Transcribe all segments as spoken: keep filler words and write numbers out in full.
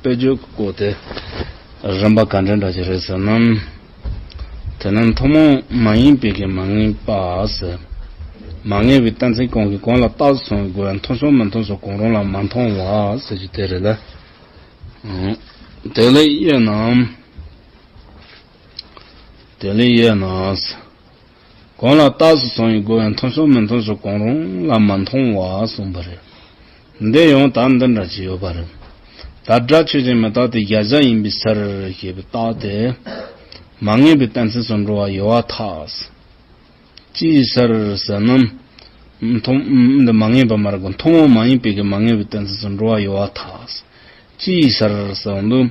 དཔེ་བརྗོད་ཀྱི་སྐོར་དེ་རིམ་པ་ག་འདྲ་འདྲ་ཞིག་རེད་ཟེར་ན། དེ་ནི་ཐུན་མོང་མ་ཡིན་པའི་གི་མ་ངེས་པ་ཟེར། མ་ངེས་པའི་གཏན་ཚིགས་གང་གིས་གང་ལ་རྟགས་སུ་སོང་བའི་རྒོལ་བས་མཐོང་ཚུལ་མི་མཐོང་ཚུལ་གང་རུང་ལ་མ་མཐོང་བ་ཟེར་རྒྱུ་དེ་རེད་ལ། དེ་ལས་དབྱེ་ན། དེ་ལས་དབྱེ་ན། གང་ལ་རྟགས་སུ་སོང་བའི་རྒོལ་བས་མཐོང་ཚུལ་མི་མཐོང་ཚུལ་གང་རུང་ལ་མ་མཐོང་བ་གསུངས་པ་རེད། འདི་ཡང་ད་འདི་འདྲ་ཅིག་ཡོད་པ་རེད། ད་སྒྲ་ཆོས་ཅན་མི་རྟག་སྟེ་གཞལ་བྱ་ཡིན་པའི་ཕྱིར་ཞེས་པའི་རྟགས་དེ། མ་ངེས་པའི་གཏན་ཚིགས་སུ་འགྲོ་བ་ཡོད་པར་ཐལ། ཅིའི་ཕྱིར་ཟེར་ན། མཐོང་འདི་མ་ངེས་པ་མ་རེད་གོ། ཐུན་མོང་མ་ཡིན་པའི་གི་མ་ངེས་པའི་གཏན་ཚིགས་སུ་འགྲོ་བ་ཡོད་པར་ཐལ། ཅིའི་ཕྱིར་ཟེར་བ་འདུག།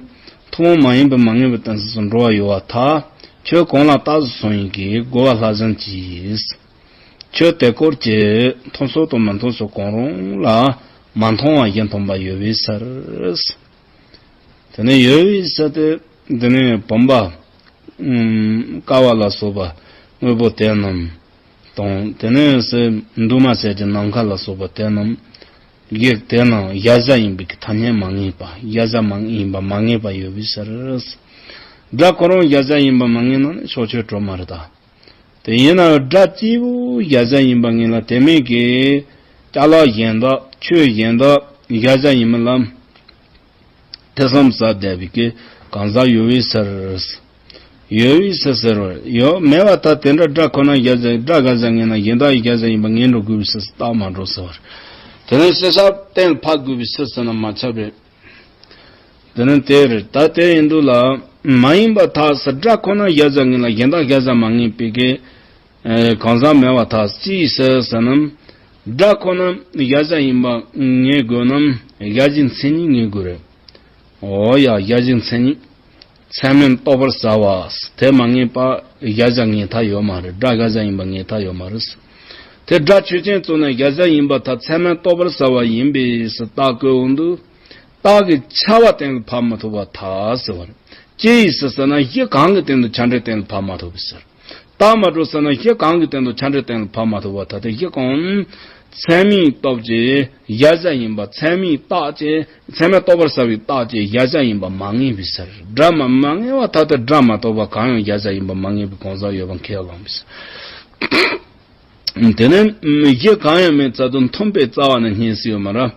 ཐུན་མོང་མ་ཡིན་པའི་མ་ངེས་པའི་གཏན་ཚིགས་སུ་འགྲོ་བ་ཡོད་པར་ཐལ། ཁྱོད་གང་ལ་རྟགས་སུ་སོང་བའི་གི་རྒོལ་བ་ལྷག་བྱུང་གིས། ཁྱོད་དེ་སྐོར་གྱི་མཐོང་ཚུལ་དང་མི་མཐོང་ཚུལ་གང་རུང་ལ་མ་མཐོང་བ་བཞི་མཐོང་པ་ཡོད་པའི་ཕྱིར། དེ་ནས་ཡོད་པའི་ཕྱིར་ཏེ། དེ་ནས་བུམ་པ། ཀ་བ་ལ་སོགས་པ་དངོས་པོ་དེ་རྣམས་དང་། དེ་ནས་སེ་འདུས་མ་བྱས་ཀྱི་ནམ་མཁའ་ལ་སོགས་པ་དེ་རྣམས་ཀྱི་དེ་རྣམས་གཞལ་བྱ་ཡིན་པའི་གི་ཐ་སྙད་མ་ངེས་པ། གཞལ་བྱ་མ་ཡིན་པ་མ་ངེས་པ་ཡོད་པའི་ཕྱིར། སྒྲ་ཁོ་རང་གཞལ་བྱ་ཡིན་པ་མ་ངེས་ན་ནི་ཕྱོགས་ཆོས་གྲུབ་མ་རེད་ད། དེ་ཡིན་ན་སྒྲ་གཅིག་པུ་གཞལ་བྱ་ཡིན་པ་ངེས་ལ་དེ་མིན་གྱི་ཅ་ལག་གཞན་དག་ཆོས་གཞན་དག་གཞལ་བྱ་ཡིན་མིན་ལ། ཐེ་ཚོམ་ཟ་བསྡད་པའི་གི་གང་ཟག་ཡོད་པའི་ཕྱིར། ཡོད་པའི་ཕྱིར་ཟེར་བ་ཡོད་མེད་པར་ཐལ། དེ་འདྲ་སྒྲ་ཁོ་ན་གཞལ་བྱ། སྒྲ་གཞལ་བྱ་ངེས་ན་གཞན་དག་གི་གཞལ་བྱ་ཡིན་པ་ངེས་འགྲོ་དགོས་པའི་ཕྱིར་རྟགས་མ་གྲུབ་ཟེར་བ་རེད། དེ་ནས་ཤེས་བྱ་གཏན་ལ་ཕབ་དགོས་པའི་ཕྱིར་ཟེར་ན་མ་ཁྱབ་པས། དེ་ནི་དེ་རེད། ད་དེ་ཡིན་དུས་ལ་མ་ཡིན་པར་ཐལ་ཟེར། སྒྲ་ཁོ་ན་གཞལ་བྱ་ངེས་ལ་གཞན་དག་གཞལ་བྱ་མ་ངེས་པའི་གི་ཨེ། གང་ཟག་མེད་པར་ཐལ། ཅིའི་ཕྱིར་ཟེར་ན། སྒྲ་ཁོ་ན་གཞལ་བྱ་ཡིན་པ་ངེས་དགོས་ན་གཞལ་བྱའི་མཚན་ཉིད་ངེས་དགོས་རེད། འོ་ཡ། གཞལ་བྱའི་མཚན་ཉིད། ཚད་མས་རྟོགས་པར་བྱ་བ་དེ་མ་ངེས་པ་གཞལ་བྱ་ངེས་ཐབས་ཡོད་མ་རེད། སྒྲ་གཞལ་བྱ་ཡིན་པ་ངེས་ཐབས་ཡོད་མ་རེད། དེ་སྒྲ་ཆོས་ཅན་བཙུགས་ནས་གཞལ་བྱ་ཡིན་པར་ཐལ། ཚད་མས་རྟོགས་པར་བྱ་བ་ཡིན་པའི་ཕྱིར་རྟགས་བཀོད་འོང་དུས། རྟགས་ཀྱི་ཁྱབ་པ་གཏན་ལ་ཕབ་མ་ཐུབ་པར་ཐལ་ཟེར་བ་རེད། ཅི་ཡིས་ཟེར་ན་གཞི་གང་གི་སྟེང་དུ་ཁྱབ་འབྲེལ་གཏན་ལ་ཕབ་མ་ཐུབ་པའི་ཕྱིར། རྟགས་མ་གྲུབ་ཟེར་ན་གཞི་གང་གི་སྟེང་དུ་ཁྱབ་འབྲེལ་གཏན་ལ་ཕབ་མ་ཐུབ་པར་ཐལ། དེ་གཞི་གང་། ཚད་མས་རྟོགས་ཀྱི་གཞལ་བྱ་ཡིན་པ། ཚད་མས་རྟགས་ཀྱི་ཚད་མས་རྟོགས་པར་བྱ་བའི་རྟགས་ཀྱི་གཞལ་བྱ་ཡིན་པ་མ་ངེས་པའི་ཕྱིར། སྒྲ་མ་མ་ངེས་པར་ཐལ་ཏེ། སྒྲ་མ་གཏོགས་པ་གང་ཡང་གཞལ་བྱ་ཡིན་པ་མ་ངེས་པའི་གང་ཟག་ཡོད་པ་ཁས་བླངས་པའི་ཕྱིར། དེ་ནས་གཞི་གང་ཡང་མེད་ཚར་དུས་མཐུན་དཔེ་རྩ་བ་ནས་རྙེད་སྲིད་ཡོད་མ་རེད།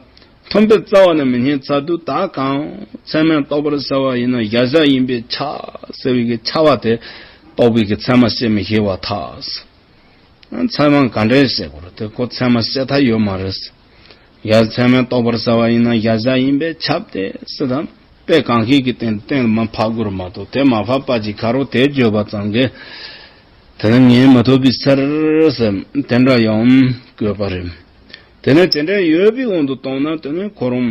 མཐུན་དཔེ་རྩ་བ་ནས་མི་རྙེད་ཚར་དུས་ད་གང་ཚད་མས་རྟོགས་པར་བྱ་བ་ཡིན་ན་གཞལ་བྱ་ཡིན་པས་ཁྱབ་ཟེར་བའི་གི་ཁྱབ་པ་དེ་རྟོགས་པའི་གི་ཚད་མ་བཤད་མི་ཤེས་པར་ཐལ། ཚད་མ་ག་འདྲས་བཤད་དགོས་རེད་དེ། ཁོ་ཚད་མ་བཤད་ཐབས་ཡོད་མ་རེད། གཞལ་ཚད་མས་རྟོགས་པར་བྱ་བ་ཡིན་ན་གཞལ་བྱ་ཡིན་པས་ཁྱབ་སྟེ་ཟེར་དང་། དཔེ་གང་ཞིག་གི་སྟེང་དུ་གཏན་ལ་མ་ཕབ་དགོས་རེད་མ་གཏོགས། དེ་མ་ཕབ་པ་ཅིག་ག་རུ་དེ་བརྗོད་པ་ཙམ་གྱིས་དེ་ནི་ངེས་མ་ཐུབ་པའི་ཕྱིར་ཟེར་དེ་འདྲ་ཡང་དགོས་པ་རེད། དེ་ནས་དེ་འདྲ་ཡོད་པའི་དབང་དུ་བཏང་ན་དེ་ནི་ཁོ་རང་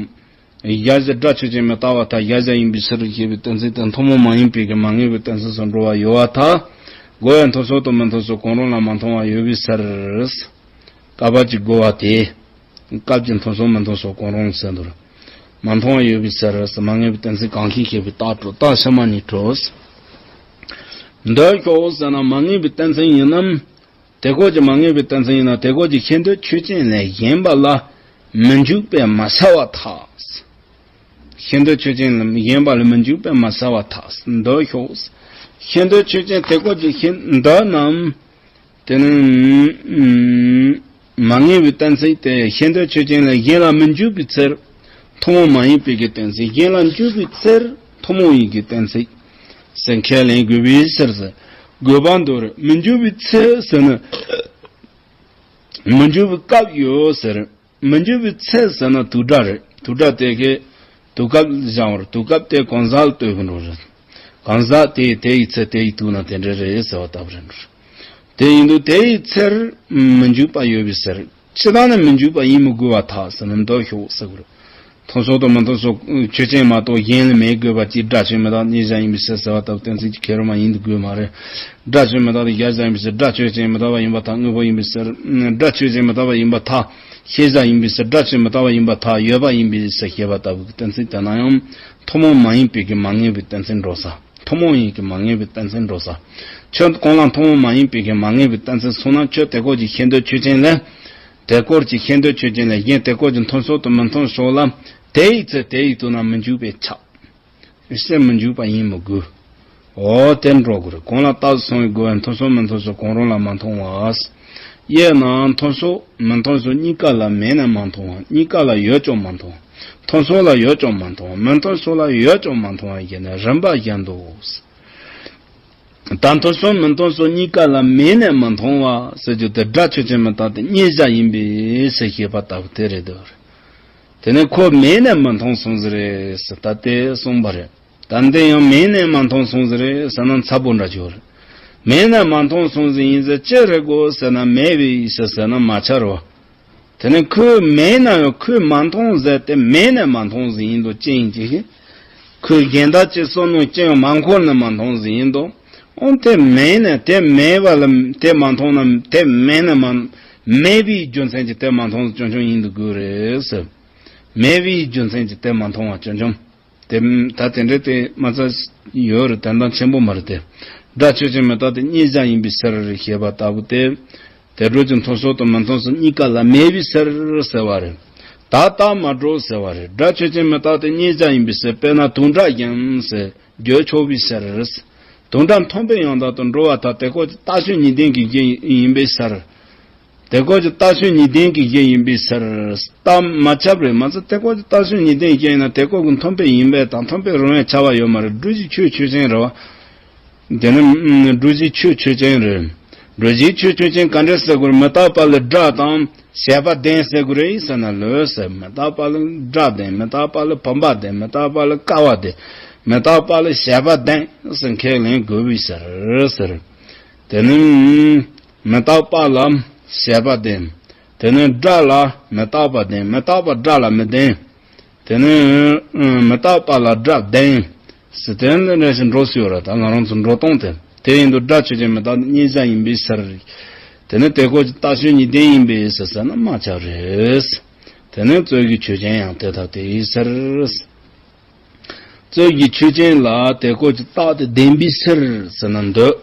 གཞལ་བྱ། སྒྲ་ཆོས་ཅན་མི་རྟག་པར་ཐལ། གཞལ་བྱ་ཡིན་པའི་ཕྱིར་ཞེས་པའི་གཏན་ཚིགས་དེ་ཐུན་མོང་མ་ཡིན་པའི་གི་མ་ངེས་པའི་གཏན་ཚིགས་སུ་འགྲོ་བ་ཡོད་པར་ཐལ། རྒོལ་བས་མཐོང་ཚུལ་དང་མི་མཐོང་ཚུལ་གང་རུང་ལ་མ་མཐོང་བ་ཡོད་པའི་ཕྱིར། སྐབས་ཀྱི་རྒོལ་བ་དེ། སྐབས་ཀྱི་མཐོང་ཚུལ་མི་མཐོང་ཚུལ་གང་རུང་ཟེར་འདུག། མ་མཐོང་བ་ཡོད་པའི་ཕྱིར་ཟེར། མ་ངེས་པའི་གཏན་ཚིགས་གང་ཞིག་ཞེས་པའི་རྟགས་གྲུབ། རྟགས་ཕྱི་མ་ནས་གྲུབ། འདོད་ཤོག་ཟེར་ན་མ་ངེས་པའི་གཏན་ཚིགས་ཡིན་ནམ། དེ་སྐོར་གྱི་མ་ངེས་པའི་གཏན་ཚིགས་ཡིན་ན་དེ་སྐོར་གྱི་ཤེས་འདོད་ཆོས་ཅན་ལས་གཞན་པ་ལ་མི་འཇུག་པས་མ་བྱ་བར་ཐལ། ཤེས་འདོད་ཆོས་ཅན་ལས་གཞན་པ་ལ་མི་འཇུག་པས་མ་བྱ་བར་ཐལ། འདོད་ཤོག། ཤེས་འདོད་ཆོས་ཅན་དེ་སྐོར་གྱི་ཤེས་འདོད་རྣམས། དེ་ནི་མ་ངེས་པའི་གཏན་ཚིགས་དེ་ཤེས་འདོད་ཆོས་ཅན་ལས་གཞན་ལ་མི་འཇུག་པའི་ཕྱིར། ཐུན་མོང་མ་ཡིན་པའི་གི་གཏན་ཚིགས་གཞན་ལ་འཇུག་པའི་ཕྱིར་ཐུན་མོང་ཡིན་གྱི་གཏན་ཚིགས་ཟེར་ཁས་ལེན་དགོས་པའི་ཕྱིར་ཟེར། དགོས་པ་འདོད་རེད། མི་འཇུག་པའི་ཚེ་ཟེར་ན། མི་འཇུག་པའི་སྐབས་ཡོད་ཟེར། མི་འཇུག་པའི་ཚེ་ཟེར་ན་དུས་སྒྲ་རེད། དུས་སྒྲ་དེ་གའི་དུས་སྐབས་སྦྱང་བར་དུས་སྐབས་དེ་གང་ཟག་ལ་ལྟོས་གི་འགྲོ་རེད། གང་ཟག་དེ་དེ་ཡི་ཚེ་དེ་ཡི་དུས་ན་དེ་འདྲ་རེད་ཟེར་བ་ལྟ་བུ་རེད་འགྲོ། དེ་ཡིན་དུས་དེ་ཡི་ཚེར་མི་འཇུག་པ་ཡོད་པའི་ཕྱིར། ཕྱི་ལྟར་ན་མི་འཇུག་པ་ཡིན་མི་དགོས་པར་ཐལ་ཟེར་ན་འདོད་ཤོག་ཟེར་དགོས་རེད། མཐོང་ཚུལ་དང་མི་མཐོང་ཚུལ་ཆོས་ཅན་མ་གཏོགས་གཞན་ལ་མེད་དགོས་པ་ཅིག་སྒྲ་ཆོས་མི་རྟག་རྙེད་བྱ་ཡིན་པའི་ཕྱིར་ཟེར་བ་ལྟ་བུ་གཏན་ཚིགས་ཀྱི་ཁེ་རུ་མ་ཡིན་དུ་དགོས་མ་རེད། སྒྲ་ཆོས་མི་རྟག་སྟེ་གཞལ་བྱ་ཡིན་པའི་ཕྱིར། སྒྲ་ཆོས་ཅན་མི་རྟག་པ་ཡིན་པར་ཐལ། དངོས་པོ་ཡིན་པའི་ཕྱིར། སྒྲ་ཆོས་ཅན་མི་རྟག་པ་ཡིན་པར་ཐལ། ཤེས་བྱ་ཡིན་པའི་ཕྱིར། སྒྲ་ཆོས་མི་རྟག་པ་ཡིན་པར་ཐལ། ཡོད་པ་ཡིན་པའི་ཕྱིར་ཞེས་པ་ལྟ་བུའི་གཏན་ཚིགས་དེ་ན་ཡང་ཐུན་མོང་མ་ཡིན་པའི་གི་མ་ངེས་པའི་གཏན་ཚིགས་འགྲོ་ས། ཐུན་མོང་ཡིན་གྱི་མ་ངེས་པའི་གཏན་ཚིགས་འགྲོ་ས། ཁྱོད་གང་ལ་ཐུན་མོང་མ་ཡིན་པའི་གི་མ་ངེས་པའི་གཏན་ཚིགས་གསུངས་ན་ཁྱོད་དེ་སྐོར་གྱི་ཤེས་འདོད་ཆོས་ཅན་ལས། དེ་སྐོར་གྱི་ཤེས་འདོད་ཆོས་ཅན་ལས་གཞན་དེ་སྐོར་གྱི་མཐོང་ཚུལ་དང་མི་མཐོང་ཕྱོགས་ལ། དེ་ཡི་ཚེ་དེ་ཡི་དུས་ན་མི་འཇུག་པས་ཁྱབ། སེམས་མི་འཇུག་པ་ཡིན་མི་དགོས། འོ་དེ་འགྲོ་དགོས་རེད། གང་ལ་རྟག་ཏུ་སོང་བའི་དགོས་པ་མཐོང་སོགས་མི་མཐོང་སོགས་གང་རུང་ལ་མ་མཐོང་བ། དབྱེ་ན་མཐོང་སོགས་མི་མཐོང་སོགས་གཉིས་ཀ་ལ་མེད་ན་མ་མཐོང་བ། གཉིས་ཀ་ལ་ཡོད་ཀྱང་མ་མཐོང་བ། མཐོང་སོགས་ལ་ཡོད་ཀྱང་མ་མཐོང་བ། མི་མཐོང་སོགས་ལ་ཡོད་ཀྱང་མ་མཐོང་བ་བཞིན་རིམ་པ་བཞིན་དུ། ད་མཐོང་སོགས་མི་མཐོང་སོགས་གཉིས་ཀ་ལ་མེད་ནས་མི་མཐོང་བ་ཟེར་རྒྱུ་དེ་སྒྲ་ཆོས་ཅན་མི་རྟག་སྟེ་མྱོས་བྱ་ཡིན་པས་ཟེར་བཤད་པ་ལྟ་བུ་དེ་རེད་འདུག། དེ་ནས་ཁོ་མེད་ནས་མི་མཐོང་གསུངས་ཟིན་རེད་ཟེར་ད་དེ་གསུངས་པ་རེད། ད་འདི་ཡང་མེད་ནས་མ་མཐོང་གསུངས་ཟིན་རེད་ཟེར་ན་འཚབ་པོ་འདྲ་ཅིག་རེད། མེད་ནས་མ་མཐོང་གསུངས་ཟིན་ཡིན་ཟེར་ཅི་རེད་གོ་ཟེར་ན་མེད་པའི་ཡིད་ཟེར་ཟེར་ན་མ་ཁྱབ་རོ། དེ་ནས་ཁོས་མེད་ན་ཡང་ཁོས་མ་མཐོང་ཟེར་ཏེ་མེད་ནས་མ་མཐོང་ཟིན་ཡིན་དོ་ཅི་ཡིན་ཅི་ཞིག་ཁོས་གཞན་དག་ཅིག་བསམ་མནོ་ཅི་ཡང་མ་འཁོར་ནས་མ་མཐོང་ཟིན་ཡིན་དོ། འོན་ཏེ་མེད་ནས་དེ་མེད་པ་ལ་དེ་མ་མཐོང་ན་དེ་མེད་ནས་མ་མེད་པའི་རྒྱུ་མཚན་གྱིས་དེ་མ་མཐོང་ཟིན་ཅུང་ཅུང་ཡིན་དུ་དགོས་རེད་ཟེར། མེད་པའི་རྒྱུ་མཚན་གྱིས་དེ་མ་མཐོང་བ་ཅུང་ཅུང་། དེ་ད་དེ་འདྲ་དེ་མ་རྩ་ཡོད་རེད། དོན་དག་ཆེན་པོ་མ་རེད་དེ། སྒྲ་ཆོས་ཅན་མི་རྟག་སྟེ་མྱོས་བྱ་ཡིན་པའི་ཕྱིར་ཞེས་པ་ལྟ་བུ་སྟེ། དེ་འགྲོ་ཀྱི་མཐོང་སོགས་དང་མི་མཐོང་སོགས་གཉིས་ཀ་ལ་མེད་པའི་ཕྱིར་ཟེར་བ་རེད། ད་རྟགས་མ་གྲུབ་ཟེར་བ་རེད། སྒྲ་ཆོས་ཅན་མི་རྟག་སྟེ་མྱོས་བྱ་ཡིན་པའི་ཕྱིར་དཔེར་ན་དུང་སྒྲ་བཞིན་ཟེར་བརྗོད་ཆོག་པའི་ཕྱིར། དུང་སྒྲ་མཐོང་པའི་ཡང་དག་ཏུ་འགྲོ་བ་དག་དེ་སྐོར་གྱི་རྟགས་ཆོས་ཉིད་ལྡན་གྱི་གཞི་ཡིན་པའི་ཕྱིར། དེ་སྐོར་གྱི་རྟགས་ཆོས་ཉིད་ལྡན་གྱི་གཞི་ཡིན་པའི་ཕྱིར། རྟགས་མ་ཁྱབ་རེད་མ་ཚད་དེ་སྐོར་གྱི་རྟགས་ཆོས་ཉིད་ལྡན་གཞི་ཡིན་ན་དེ་སྐོར་གྱི་མཐོང་པའི་ཡིན་པས་དང་མཐོང་པའི་རུང་བས་ཁྱབ་པ་ཡོད་མ་རེད། སྒྲུབ་བྱའི་ཆོས་ཆོས་ཅན་རེད་བ། དེ་ནི་སྒྲུབ་བྱའི་ཆོས་ཆོས་ཅན་རེད། སྒྲུབ་བྱའི་ཆོས་ཆོས་ཅན་ག་འདྲས་ཟེར་དགོས་རེད། མི་རྟག་པ་ལ་སྒྲ་དང་བྱས་པ་ལྡན་ཟེར་དགོས་རེད་ཟེར་ན་ལོས་ཟེར། མི་རྟག་པ་ལ་སྒྲ་ལྡན། མི་རྟག་པ་ལ་བུམ་པ་ལྡན། མི་རྟག་པ་ལ་ཀ་བ་ལྡན། མི་རྟག་པ་ལ་བྱས་པ་ལྡན་ཟེར་ཁས་ལེན་དགོས་པའི་ཕྱིར་ཟེར། དེ་ནི་མི་རྟག་པ་ལ་བྱས་པ་ལྡན། དེ་ནི་སྒྲ་ལ་མི་རྟག་པ་ལྡན། མི་རྟག་པ་སྒྲ་ལ་མི་ལྡན། དེ་ནི་མི་རྟག་པ་ལ་སྒྲ་ལྡན། ཟེར་དེ་འདྲ་ཞིག་འགྲོ་སྲིད་ཡོད་རེད། ད་ང་རང་ཚོ་འགྲོ་སྟངས་དེ། དེ་ཡིན་དུས་སྒྲ་ཆོས་ཅན་མི་རྟག་སྟེ་མྱོས་བྱ་ཡིན་པའི་ཕྱིར། དེ་ནི་དེ་སྐོར་གྱི་རྟགས་ཆོས་ཉིད་ལྡན་ཡིན་པའི་ཕྱིར་ཟེར་ན་མ་ཁྱབ་རེད། དེ་ནི་རྩོད་གཞི་ཆོས་ཅན་ཡང་དེ་ལྟ་སྟེ་ཡིན་ཕྱིར། རྩོད་གཞི་ཆོས་ཅན་ལ་དེ་སྐོར་གྱི་རྟགས་དེ་ལྡན་པའི་ཕྱིར་ཟེར་ན་འདོད།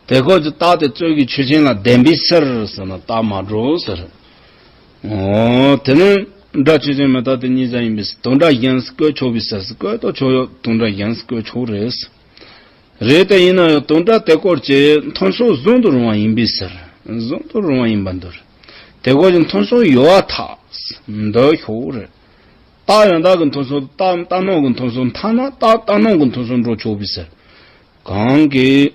དེ་སྐོར་གྱི་རྟགས་དེ་རྩོད་གཞི་ཆོས་ཅན་ལ་ལྡན་པའི་ཕྱིར་ཟེར་ན་རྟགས་མ་གྲུབ་ཟེར། འོ་དེ་ནི་སྒྲ་ཆོས་ཅན་མི་རྟག་སྟེ་མྱོས་བྱ་ཡིན་པའི་ཕྱིར། དུང་སྒྲ་བཞིན་བཀོད་ཆོག་པའི་ཕྱིར། བཀོད་དོ་ཆོག་ཡོད། དུང་སྒྲ་བཞིན་བཀོད་ཆོག་རེད། རེད་དེ་ཡིན་ན་ཡང་དུང་སྒྲ་དེ་སྐོར་གྱི་མཐོང་སོགས་གཟོན་དུ་རུང་བ་ཡིན་པའི་ཕྱིར། གཟོན་དུ་རུང་བ་ཡིན་པ་འདོད། དེ་སྐོར་གྱི་མཐོང་སོགས་ཡོད་པར་ཐལ། འདོད་ཆོག་རེད། རྟགས་ཡང་དག་གི་མཐོང་སོགས་རྟགས་རྟགས་སྣང་གི་མཐོང་སོགས་མཐའ་ན་རྟགས་རྟགས་སྣང་གི་མཐོང་སོགས་འགྲོ་ཆོག་པའི་ཕྱིར། གང་གིས་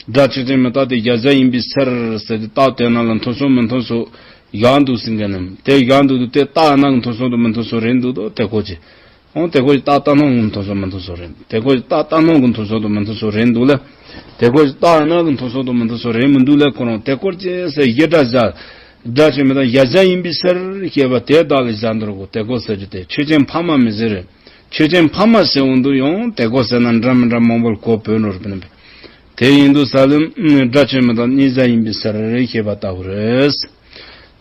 སྒྲ་ཆོས་ཅན་མི་རྟག་སྟེ་གཞལ་བྱ་ཡིན་པའི་ཕྱིར་ཟེར་ཏེ་རྟགས་དེ་རྣམས་ལ་མཐོང་སོགས་མི་མཐོང་སོགས་བཞག་འདུག་ཟེར་མཁན་ནི་དེ་བཞག་འདུག་དུས་དེ་རྟགས་རྣམས་ཀྱི་མཐོང་སོགས་དང་མི་མཐོང་སོགས་རེད་འདུག་དོ། དེ་སྐོར་གྱི། འོང་དེ་སྐོར་གྱི་རྟགས་རྟགས་སྣང་གི་མཐོང་སོགས་མི་མཐོང་སོགས་རེད། དེ་སྐོར་གྱི་རྟགས་རྟགས་སྣང་གི་མཐོང་སོགས་དང་མི་མཐོང་སོགས་རེད་འདུག་ལ། དེ་སྐོར་གྱི་རྟགས་རྣམས་ཀྱི་མཐོང་སོགས་དང་མི་མཐོང་སོགས་རེད་མི་འདུག་ལ། ཁོ་རང་དེ་སྐོར་གྱི་ཟེར་གཞི་སྒྲ་བཞག་སྒྲ་ཆོས་མི་རྟག་གཞལ་བྱ་ཡིན་པའི་ཕྱིར་ཞེས་པ་དེ་དག་ལ་བཞག་འདུག་གོ། དེ་སྐོར་ཟེར་རྒྱུ་དེ་ཆོས་ཅན་འཕགས་མ་མི་ཟེར་རེད། ཆོས་ཅན་འཕགས་མ་ཟེར་འོང་དུས་ཡང་དེ་སྐོར་ཟེར་ན་འདྲ་མི་འདྲ་མང་པོ་ལ་གོ་བོད་ནོར་བུ་ནི། དེ་ཡིན་དུས་ས་ལམ་སྒྲ་ཆོས་མི་རྟག་མྱོས་བྱ་ཡིན་པའི་ཕྱིར་ཞེས་པ་ལྟ་བུ་རེད།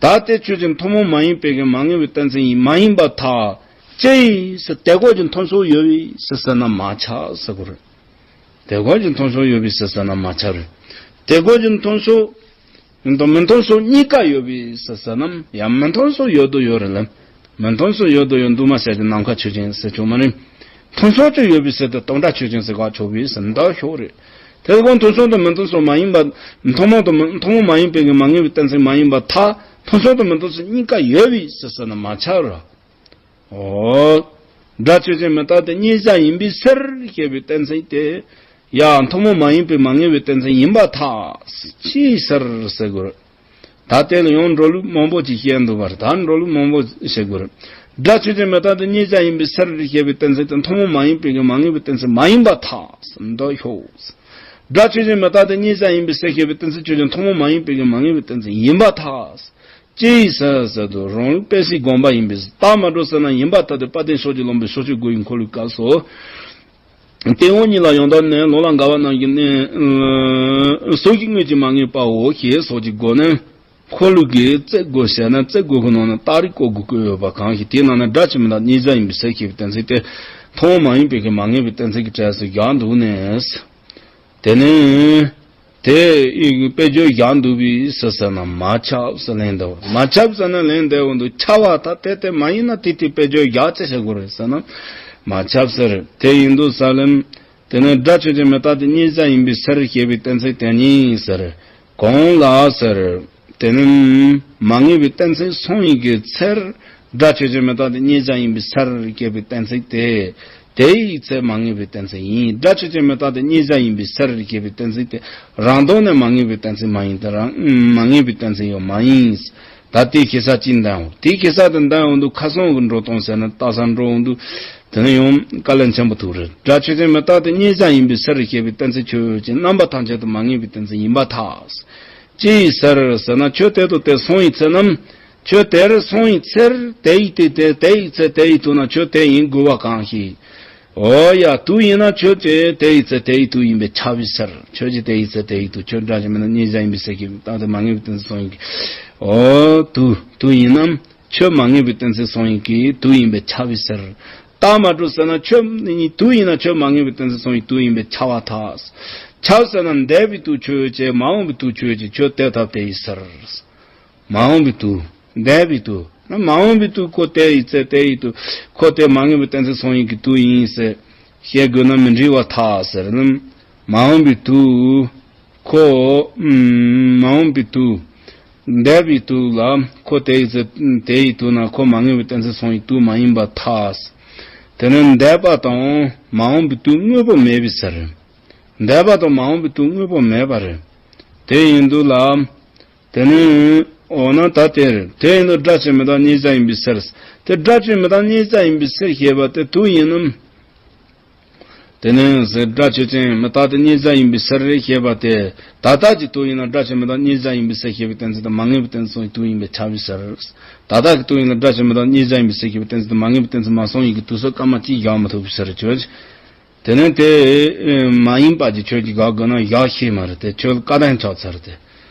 ད་དེ་ཆོས་ཅན་ཐུན་མོང་མ་ཡིན་པའི་གི་མ་ངེས་པའི་གཏན་ཚིགས་ཡིན་མ་ཡིན་པར་ཐལ། ཅི་ཡིས་ཟེར་དེ་སྐོར་གྱི་མཐོང་སོགས་ཡོད་པས་ཟེར་ཟེར་ན་མ་ཁྱབ་ཟེར་དགོས་རེད། དེ་སྐོར་གྱི་མཐོང་སོགས་ཡོད་པས་ཟེར་ཟེར་ན་མ་ཁྱབ་རེད། དེ་སྐོར་གྱི་མཐོང་སོགས་དང་མི་མཐོང་སོགས་གཉིས་ཀ་ཡོད་པས་ཟེར་ཟེར་ན་ཡང་མི་མཐོང་སོགས་ཡོད་དུ་ཡོད་རེད་ལ། མི་མཐོང་སོགས་ཡོད་དུ་ཡོད་འདུག་མ་བྱས་ཀྱི་ནམ་མཁའ་ཆོས་ཅན་ཟེར་ཆོག་མ་རེད། མཐོང་སོགས་ཀྱི་ཡོད་པས་ཟེར་ཏེ་དུང་སྒྲ་ཆོས་ཅན་ཟེར་ག་ཆོག་པས་ཟེར་འདོད་ཆོག་རེད། དེ་སྐོར་མཐོང་སོགས་དང་མི་མཐོང་སོགས་མ་ཡིན་པ། ཐུན་མོང་དང་མི་ཐུན་མོང་མ་ཡིན་པའི་གི་མ་ངེས་པའི་གཏན་ཚིགས་མ་ཡིན་པར་ཐལ། མཐོང་སོགས་དང་མི་མཐོང་སོགས་གཉིས་ཀ་ཡོད་པས་ཟེར་ཟེར་ན་མ་ཁྱབ་ར། འོ། སྒྲ་ཆོས་ཅན་མི་རྟག་སྟེ་མྱོས་བྱ་ཡིན་པའི་ཕྱིར་ཞེས་པའི་གཏན་ཚིགས་དེ། ཡང་ཐུན་མོང་མ་ཡིན་པའི་མ་ངེས་པའི་གཏན་ཚིགས་ཡིན་པར་ཐལ། ཅིའི་ཕྱིར་ཟེར་དགོས་རེད། ད་དེ་ལ་ཡང་འགྲོ་ལུགས་མང་པོ་ཅིག་བཤད་འདུག་པར་ད་འགྲོ་ལུགས་མང་པོ་བཤད་དགོས་རེད། སྒྲ་ཆོས་ཅན་མི་རྟག་སྟེ་མྱོས་བྱ་ཡིན་པའི་ཕྱིར་ཞེས་པའི་གཏན་ཚིགས་དེ་ཐུན་མོང་མ་ཡིན་པའི་གི་མ་ངེས་པའི་གཏན་ཚིགས་མ་ཡིན་པར་ཐལ། འདོད་ཆོག་སྒྲ་ཆོས་ཅན་མི་རྟག་སྟེ་མྱོས་བྱ་ཡིན་པའི་ཕྱིར་ཞེས་པའི་གཏན་ཚིགས་ཆོས་ཅན་ཐུན་མོང་མ་ཡིན་པའི་གི་མ་ངེས་པའི་གཏན་ཚིགས་ཡིན་པར་ཐལ། ཅི་ཡིས་ཟེར་ཟེར་དུས་རང་ལུགས་པས་སའི་དགོངས་པ་ཡིན་པས་རྟགས་མ་གྲུབ་ཟེར་ན་ཡིན་པར་ཐལ་ཏེ་དཔལ་ལྡན་ཕྱོགས་ཀྱི་ལུང་པའི་ཕྱོགས་ཆོས་དགུ་ཡི་འཁོར་ལོའི་སྐབས་སུ། དེ་འོག་གཉིས་ལ་ཡང་དག་ནས་ལུང་ལ་འགལ་བ་རྣམས་ཀྱི་གནས། སོ་སྐྱེ་དངོས་ཀྱིས་མ་ངེས་པའོ་ཞེས་སོགས་ཀྱི་སྒོ་ནས་འཁོར་ལོ་གི་རྩེ་དགུ་བཤད་ན་རྩེ་དགུ་གི་ནང་ན་རྟགས་རིགས་སྐོར་དགུ་བཀོད་ཡོད་པ་གང་ཞིག་དེའི་ནང་ན་སྒྲ་ཆོས་མི་རྟག་མྱོས་བྱ་ཡིན་པའི་ཕྱིར་ཞེས་པའི་གཏན་ཚིགས་དེ་ཐུན་མོང་མ་ཡིན་པའི་གི་མ་ངེས་པའི་གཏན་ཚིགས་ཀྱི་གྲས་སུ་བཞག་འདུག་ནས། དེ་ནས། དེ་ཡི་དཔེ་བརྗོད་བཞག་འདུག་པས་ཟེར་ཟེར་ན་མ་ཁྱབ་ཟེར་ལན་འདེབས། མ་ཁྱབ་ཟེར་ན་ལན་འདེབས་འདུག་ཁྱབ་པ་ད་དེ་དེ་མ་ཡིན་ན་དེ་དེ་དཔེ་བརྗོད་བཞག་ཅི་བྱེད་དགོས་རེད་ཟེར་ན། མ་ཁྱབ་ཟེར། དེ་ཡིན་དུས་ས་ལེམ། དེ་ནི་སྒྲ་ཆོས་ཅན་མི་རྟག་སྟེ་རྙེད་བྱ་ཡིན་པའི་ཕྱིར་ཞེས་པའི་གཏན་ཚིགས་དེ་ཉིད་ཟེར། གང་ལ་ཟེར། དེ་ནི་མ་ངེས་པའི་གཏན་ཚིགས་སོང་ཡིན་གྱི་ཚེར། སྒྲ་ཆོས་ཅན་མི་རྟག་སྟེ་རྙེད་བྱ་ཡིན་པའི་ཕྱིར་ཞེས་པའི་གཏན་ཚིགས་དེ། དེ་ཡི་ཚེ་མ་ངེས་པའི་གཏན་ཚིགས་ཡིན། སྒྲ་ཆོས་ཅན་མི་རྟག་སྟེ་རྙེད་བྱ་ཡིན་པའི་ཕྱིར་ཞེས་པའི་གཏན་ཚིགས་དེ། རང་ལྡོག་ནས་མ་ངེས་པའི་གཏན་ཚིགས་མ་ཡིན་ཏེ། རང་མ་ངེས་པའི་གཏན་ཚིགས་ཡང་མ་ཡིན། ད་དེའི་ཁེ་ས་ཅི་འདའ་འོང་། དེའི་ཁེ་ས་དེ་འདའ་འོང་དུས་ཁ་སང་གི་འགྲོ་སྟངས་ཟེར་ན་ལྟ་ས་འགྲོ་འོང་དུས། དེ་ནི་ཡང་དཀའ་ལས་ཆེན་པོ་ཐུག་རེད། སྒྲ་ཆོས་ཅན་མི་རྟག་སྟེ་རྙེད་བྱ་ཡིན་པའི་ཕྱིར་ཞེས་པའི་གཏན་ཚིགས་ཆོས་ཅན་རྣམ་པ་ཐམས་ཅད་དུ་མ་ངེས་པའི་གཏན་ཚིགས་ཡིན་པར་ཐལ། ཅི་ཡིས་ཟེར་ཟེར་ན་ཁྱོད་དེ་དང་དེ་སོང་ཡི་ཚེ་ན། ཁྱོད་དེར་སོང་ཡི་ཚེར་དེ་ཡི་དེ་དེ་དེ་ཡི་ཚེ་དེ་ཡི་དུས་ན་ཁྱོད་དེ་ཡིན་དགོས་པ་གང་ཞིག་འོ་ཡ། དུས་ཡིན་ན་ཁྱོད་ཀྱི་དེ་ཡི་ཚེ་དེ་ཡི་དུས་ཡིན་པས་ཁྱབ་པའི་ཕྱིར། ཁྱོད་ཀྱི་དེ་ཡི་ཚེ་དེ་ཡི་དུས། ཁྱོད་སྒྲ་ཆོས་མི་རྟག་རྙེད་བྱ་ཡིན་པའི་ཕྱིར་ཞེས་པའི་རྟག་ཏུ་མ་ངེས་པའི་གཏན་ཚིགས་སོང་ཡིན་གྱི། འོ་དུས་དུས་ཡིན་ན་ཁྱོད་མ་ངེས་པའི་གཏན་ཚིགས་སོང་ཡིན་གྱི་དུས་ཡིན་པས་ཁྱབ་པའི་ཕྱིར། རྟགས་མ་གྲུབ་ཟེར་ན་ཁྱོད་དུས་ཡིན་ན་ཁྱོད་མ་ངེས་པའི་གཏན་ཚིགས་སོང་ཡིན་དུས་ཡིན་པས་ཁྱབ་པར་ཐལ། ཁྱབ་ཟེར་ན་འདས་པའི་དུས་ཆོས་ཅན་མ་འོངས་པའི་དུས་ཆོས་ཅན་ཁྱོད་དེ་ཐབས་དེ་ཡི་ཕྱིར། མ་འོངས་པའི་དུས། འདས་པའི་དུས། མ་འོངས་པའི་དུས་ཁོ་དེ་ཡི་ཚེ་དེ་ཡི་དུས། ཁོ་དེ་མ་ངེས་པའི་གཏན་ཚིགས་སོང་ཡིན་གྱི་དུས་ཡིན་ཟེར། བཤད་དགོས་ན་མི་འགྲིག་པར་ཐལ་ཟེར་ན། མ་འོངས་པའི་དུས། ཁོ། མ་འོངས་པའི་དུས། འདས་པའི་དུས་ལ་ཁོ་དེ་ཡི་ཚེ་དེ་ཡི་དུས་ན་ཁོ་མ་ངེས་པའི་གཏན་ཚིགས་སོང་ཡིན་དུས་མ་ཡིན་པར་ཐལ། དེ་ནི་འདས་པ་དང་མ་འོངས་པའི་དུས་དངོས་པོ་མེད་པའི་ཕྱིར། འདས་པ་དང་མ་འོངས་པའི་དུས་དངོས་པོ་མེད་པ་རེད། དེ་ཡིན་དུས་ལ། དེ་ནི། འོ་ན་ད་དེར། དེ་ཡིན་དུས་སྒྲ་ཆོས་མི་རྟག་རྙེད་བྱ་ཡིན་པའི་ཕྱིར། དེ་སྒྲ་ཆོས་མི་རྟག་རྙེད་བྱ་ཡིན་པའི་ཕྱིར་ཞེས་པ་དེ་དུས་ཡིན་ནམ། དེ་ནི་ཟེར་སྒྲ་ཆོས་ཅན་མི་རྟག་སྟེ་རྙེད་བྱ་ཡིན་པའི་ཕྱིར་རེད་ཞེས་པ་དེ། ད་ལྟ་གི་དུས་ཡིན་ན་སྒྲ་ཆོས་མི་རྟག་རྙེད་བྱ་ཡིན་པའི་ཕྱིར་ཞེས་པའི་གཏན་ཚིགས་དེ་མ་ངེས་པའི་གཏན་ཚིགས་སོང་ཡིན་དུས་ཡིན་པས་ཁྱབ་པའི་ཕྱིར། ད་ལྟ་གི་དུས་ཡིན་ན་སྒྲ་ཆོས་མི་རྟག་རྙེད་བྱ་ཡིན་པའི་ཕྱིར་ཞེས་པའི་གཏན་ཚིགས་དེ་མ་ངེས་པའི་གཏན་ཚིགས་མ་སོང་ཡིན་གྱི་དུས་ཚོད་སྐར་མ་གཅིག་བཞག་མི་ཐུབ་པའི་ཕྱིར་ཆོས། དེ་ནི་དེ་མ་ཡིན་པ་གྱི་ཆོས་ཀྱི་དགག་དགོས་ན་བཞག་ཤེས་མ་རེད་དེ་ཁྱོད་བཀའ་བསྟན་ཆགས་ཚར་ཏེ།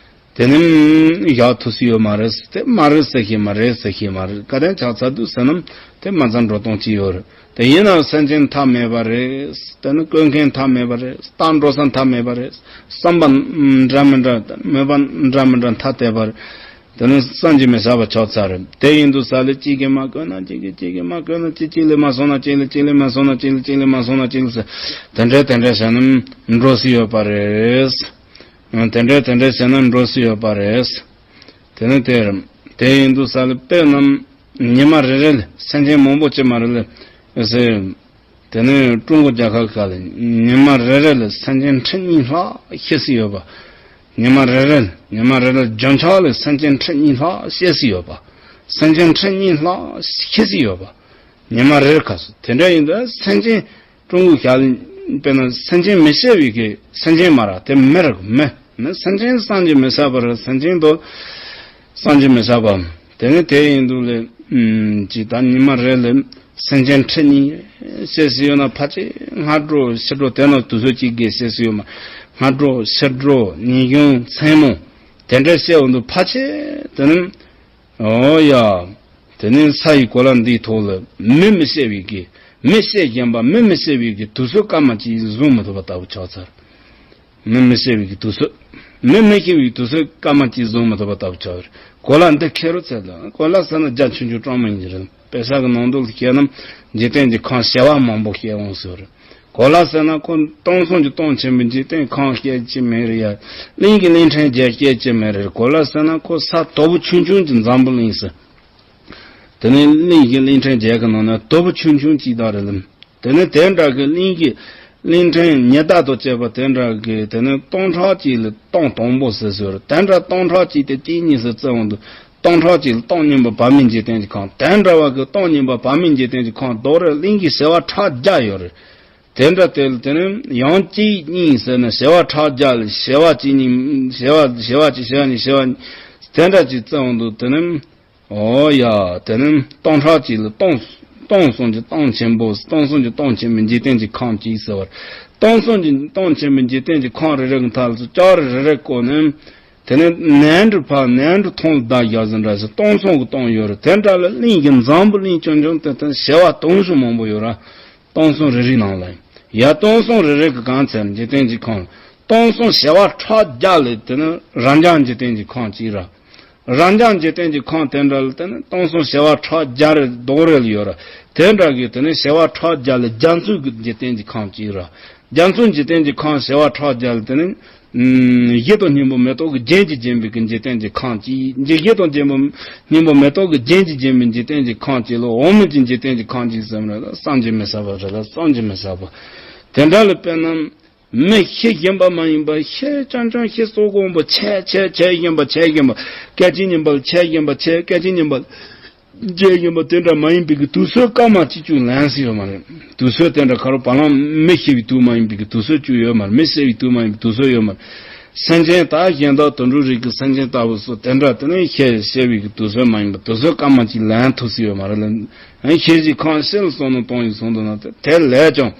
དེ་ནི་བཞག་ཐུབ་སྲིད་ཡོད་མ་རེད་དེ་མ་རེད་ཟེར་ཤེས་མ་རེད་ཟེར་ཤེས་མ་རེད། བཀའ་བསྟན་ཆགས་ཚར་དུས་ཟེར་ན་དེ་མ་ཚང་འགྲོ་སྟངས་ཅི་ཡོད་རེད། དེ་ཡིན་ནའང་སེམས་ཅན་མཐའ་མེད་པ་རེད། དེ་ནི་བཀོད་མཁན་མཐའ་མེད་པ་རེད། རྟགས་འགྲོ་ས་མཐའ་མེད་པ་རེད། བསམ་པ་འདྲ་མི་འདྲ་མོས་པ་འདྲ་མི་འདྲ་མཐའ་གཏད་པ་རེད། དེ་ནི་བསམ་གྱིས་མི་ཁྱབ་པ་ཆགས་ཚར་རེད། དེ་ཡིན་དུས་ས་ལས་གཅིག་གིས་མ་བསྐོས་ན་གཅིག་གིས་གཅིག་གིས་མ་བསྐོས་ན་གཅིག་གཅིག་ལས་མ་སོང་ན་གཅིག་ལས་གཅིག་ལས་མ་སོང་ན་གཅིག་ལས་གཅིག་ལས་མ་སོང་ན་གཅིག་ལས་ཟེར། དེ་འདྲ་དེ་འདྲ་བྱས་ན་འགྲོ་སྲིད་ཡོད་པ་རེད། དེ་འདྲ་དེ་འདྲ་བྱས་ན་འགྲོ་སྲིད་ཡོད་པ་རེད། དེ་ནི་དེ་རེད། དེ་ཡིན་དུས་ས་ལས་དཔེ་རྣམས་ཉི་མ་རེ་རེ་ལ་སེམས་ཅན་མང་པོ་ཅིག་མ་རེད་ལ་ཟེར། དེ་ནས་ཀྲུང་གོ་རྒྱལ་ཁབ་ཁག་ལ་ཉི་མ་རེ་རེ་ལ་སེམས་ཅན་ཁྲི་གཉིས་ལྷག་ཤི་སྲིད་ཡོད་པ། ཉི་མ་རེ་རེ་ལ་ཉི་མ་རེ་རེ་ལ་རྒྱུན་ཆགས་ལ་སེམས་ཅན་ཁྲི་གཉིས་ལྷག་ཤི་སྲིད་ཡོད་པ། སེམས་ཅན་ཁྲི་གཉིས་ལྷག་ཤི་སྲིད་ཡོད་པ། ཉི་མ་རེ་རེ་ཁ་སོ་དེ་འདྲ་ཡིན་དུས་སེམས་ཅན་ཀྲུང་གོ་ཞལ་དཔེར་ན་སེམས་ཅན་མི་ཤེས་པའི་གི་སེམས་ཅན་མ་ར་དེ་མི་ར་མི་མི་སེམས་ཅན་བསམ་གྱིས་མི་ཁྱབ་པ་རེད། སེམས་ཅན་དུ་བསམ་གྱིས་མི་ཁྱབ་པ། དེ་ནི་དེ་ཡིན་དུས་ལས་ཅི་ད་ཉི་མ་རེ་ལས་སེམས་ཅན་ཁྲི་གཉིས་ཤི་སྲིད་ཡོད་ན་ཕལ་ཆེར་སྔ་དྲོ་ཕྱི་དྲོ་དེ་ནང་དུས་ཚོད་གཅིག་གི་ཤི་སྲིད་ཡོད་མ། སྔ་དྲོ་ཕྱི་དྲོ་ཉིན་གུང་མཚན་མོ་དེ་འདྲ་ཤི་འོང་དུས་ཕལ་ཆེར་དེ་ནི་འོ་ཡ། དེ་ནི་ས་ཡི་གོ་ལ་འདིའི་ཐོག་ལ་མི་མི་ཤེས་པའི་གི་མི་ཤེས་བཞིན་པ་མི་མི་ཤེས་པའི་གི་དུས་ཚོད་སྐར་མ་གཅིག་བཟུང་མི་ཐུབ་པ་ལྟ་བུ་ཆགས་ཚར། མི་མི་ཤེས་པའི་གི་དུས་ཚོད། མི་མི་ཤེས་པའི་གི་དུས་ཚོད་སྐར་མ་གཅིག་བཟུང་མི་ཐུབ་པ་ལྟ་བུ་ཆགས་ཡོད་རེད། གོ་ལ་འདི་ཁེ་རུ་ཚད་ལ་གོ་ལ་ཟེར་ན་རྒྱ་ཆུང་ཆུང་གྲངས་མང་ཡིན་གྱི་རེད། དཔེ་ཆ་གི་ནང་དུ་བཤད་ན་འཇིག་རྟེན་གྱི་ཁམས་བྱེ་བ་མང་པོ་བཤད་འོང་ཟེར་རེད། གོ་ལ་ཟེར་ན་ཁོ་སྟོང་གསུམ་གྱི་སྟོང་ཆེན་པོའི་འཇིག་རྟེན་ཁམས་བཤད་ཀྱི་མེད་རེད་ཡ། གླིང་གི་གླིང་ཕྲན་བརྒྱད་བཤད་ཀྱི་མེད་རེད། གོ་ལ་ཟེར་ན་ཁོ་ས་དོ་པོ་ཆུང་ཆུང་གི་འཛམ་བུ་གླིང་ཟེར། དེ་ནས་གླིང་གི་གླིང་ཕྲན་བརྒྱད་ཀྱི་ནང་ན་དོ་པོ་ཆུང་ཆུང་གཅིག་དག་རེད་ལ། དེ་ནས་དེ་འདྲ་གི་གླིང་གི་གླིང་ཕྲན་ཉི་ཟླ་དང་བཅས་པ་དེ་འདྲ་གི་དེ་ནས་སྟོང་ཕྲག་གཅིག་ལ་སྟོང་དང་པོ་ཟེར་ཟེར། དེ་འདྲ་སྟོང་ཕྲག་གཅིག་དེ་གཅིག་གཉིས་ཟེར་བརྩི་འོང་དུས་སྟོང་ཕྲག་གཅིག་ལ་སྟོང་མཉམ་པ་བར་མའི་འཇིག་རྟེན་གྱི་ཁམས། དེ་འདྲ་བ་གི་སྟོང་མཉམ་པ་བར་མའི་འཇིག་རྟེན་གྱི་ཁམས་རྡོག་རེ་གླིང་གི་བྱེ་བ་ཕྲག་བརྒྱ་ཡོད་རེད། དེ་འདྲ་དེ་ལ་དེ་ནས་ཡང་གཅིག་གཉིས་ཟེར་ནས་བྱེ་བ་ཕྲག་བརྒྱ་ལ་བྱེ་བ་གཅིག་གཉིས་བྱེ་བ་བྱེ་བ་གཅིག་བྱེ་བ་གཉིས་བྱེ་བ་གཉིས་དེ་འདྲ་གཅིག་བརྩི་འོང་དུས་དེ་ནས། འོ་ཡ། དེ་ནི་སྟོང་ཕྲག་གཅིག་ལ་སྟོང་། སྟོང་གསུམ་གྱི་སྟོང་ཆེན་པོ། སྟོང་གསུམ་གྱི་སྟོང་ཆེན་པོའི་འཇིག་རྟེན་གྱི་ཁམས་གཅིག་ཟེར་བར། སྟོང་གསུམ་གྱི་སྟོང་ཆེན་པོའི་འཇིག་རྟེན་གྱི་ཁམས་རེ་རེ་གི་མཐའ་ལ་ལྕགས་རི་རེ་རེ་བརྐོས་ནས། དེ་ནི་ནས་འབྲུ་ཕར་ནས་འབྲུ་ཐོང་ལ་བརྡ་བཞག་ཟིན་འདྲ་ཞིག་སྟོང་གསུམ་གྱི་སྟོང་ཡོད་རེད། དེ་འདྲ་ལ་གླིང་གི་འཛམ་བུ་གླིང་ཆུང་ཆུང་དེ་དང་བྱེ་བ་སྟོང་གསུམ་མང་པོ་ཡོད་ར། སྟོང་གསུམ་རེ་རེའི་ནང་ལ། ཡ་སྟོང་གསུམ་རེ་རེ་གི་གང་ཚད་འཇིག་རྟེན་གྱི་ཁམས། སྟོང་གསུམ་བྱེ་བ་ཕྲག་བརྒྱ་ལས་དེ་ནི་རབ་འབྱམས་འཇིག་རྟེན་གྱི་ཁམས་གཅིག་ར། རབ་འབྱམས་འཇིག་རྟེན་གྱི་ཁམས་དེ་འདྲ་ལ་དེ་ནི་སྟོང་གསུམ་བྱེ་བ་ཕྲག་བརྒྱ་རེ་རྡོག་རེ་ལ་ཡོད་ར། དེ་འདྲ་གི་དེ་ནི་བྱེ་བ་ཕྲག་བརྒྱ་ལ་རྒྱ་མཚོའི་གི་འཇིག་རྟེན་གྱི་ཁམས་གཅིག་ར། རྒྱ་མཚོའི་འཇིག་རྟེན་གྱི་ཁམས་བྱེ་བ་ཕྲག་བརྒྱ་ལ་དེ་ནི། ཨུམ། བཞི་དང་སྙིང་པོ་མེ་ཏོག་གི་རྒྱན་གྱིས་བརྒྱན་པའི་གི་འཇིག་རྟེན་གྱི་ཁམས་གཅིག། འཇིག་བཞི་དང་སྙིང་པོ་མེ་ཏོག་གི་རྒྱན་གྱིས་བརྒྱན་པའི་འཇིག་རྟེན་གྱི་ཁམས་གཅིག་ལ་འོག་མིན་གྱི་འཇིག་རྟེན་གྱི་ཁམས་གཅིག་ཟེར་བ་རེད་ལ། བསམ་གྱིས་མི་ཁྱབ་པ་རེད་ལ། བསམ་གྱིས་མི་ཁྱབ་པ། དེ་འདྲ་ལ་དཔེར་ན། མི་ཤེས་བཞིན་པ་མ་ཡིན་པ། ཤེས་རྐྱང་རྐྱང་། ཤེས་སོགས་གོང་བུ་ཆེ་ཆེ་ཆེ་བཞིན་པ། ཆེ་བཞིན་པ། སྐད་ཅིག་གཉིས་པ་ལ་ཆེ་བཞིན་པ། ཆེ། སྐད་ཅིག་གཉིས་པ་ལ་ཆེ་བཞིན་པ། དེ་འདྲ་མ་ཡིན་པའི་གི་དུག་གསུམ་སྐར་མ་གཅིག་ཀྱང་ལེན་ས་ཡོད་མ་རེད། དུག་གསུམ་དེ་འདྲ་ག་རེ་བ་ལང་མི་ཤེས་པའི་དུག་མ་ཡིན་པའི་གི་དུག་གསུམ་ཅིག་ཡོད་མ་རེད། མི་ཤེས་པའི་དུག་མ་ཡིན་པའི་དུག་གསུམ་ཡོད་མ་རེད། སེམས་ཅན་དག་གཞན་དག་དུད་འགྲོ་རིགས་ཀྱི་སེམས་ཅན་ལྟ་བུ་སོགས་དེ་འདྲ་དེ་ནི་ཤེས་ཤེས་པའི་གི་དུག་གསུམ་མ་ཡིན་པ་དུག་གསུམ་སྐར་མ་གཅིག་ལེན་ཐུབ་ས་ཡོད་མ་རེད་ལ། ཤེས་བཞིན་ཁམས་ཤིན་ལ་སོགས་ནི་སྟོང་ཞིག་གསུངས་འདུག་ན། དེ་དེ་ལས་ཀྱང་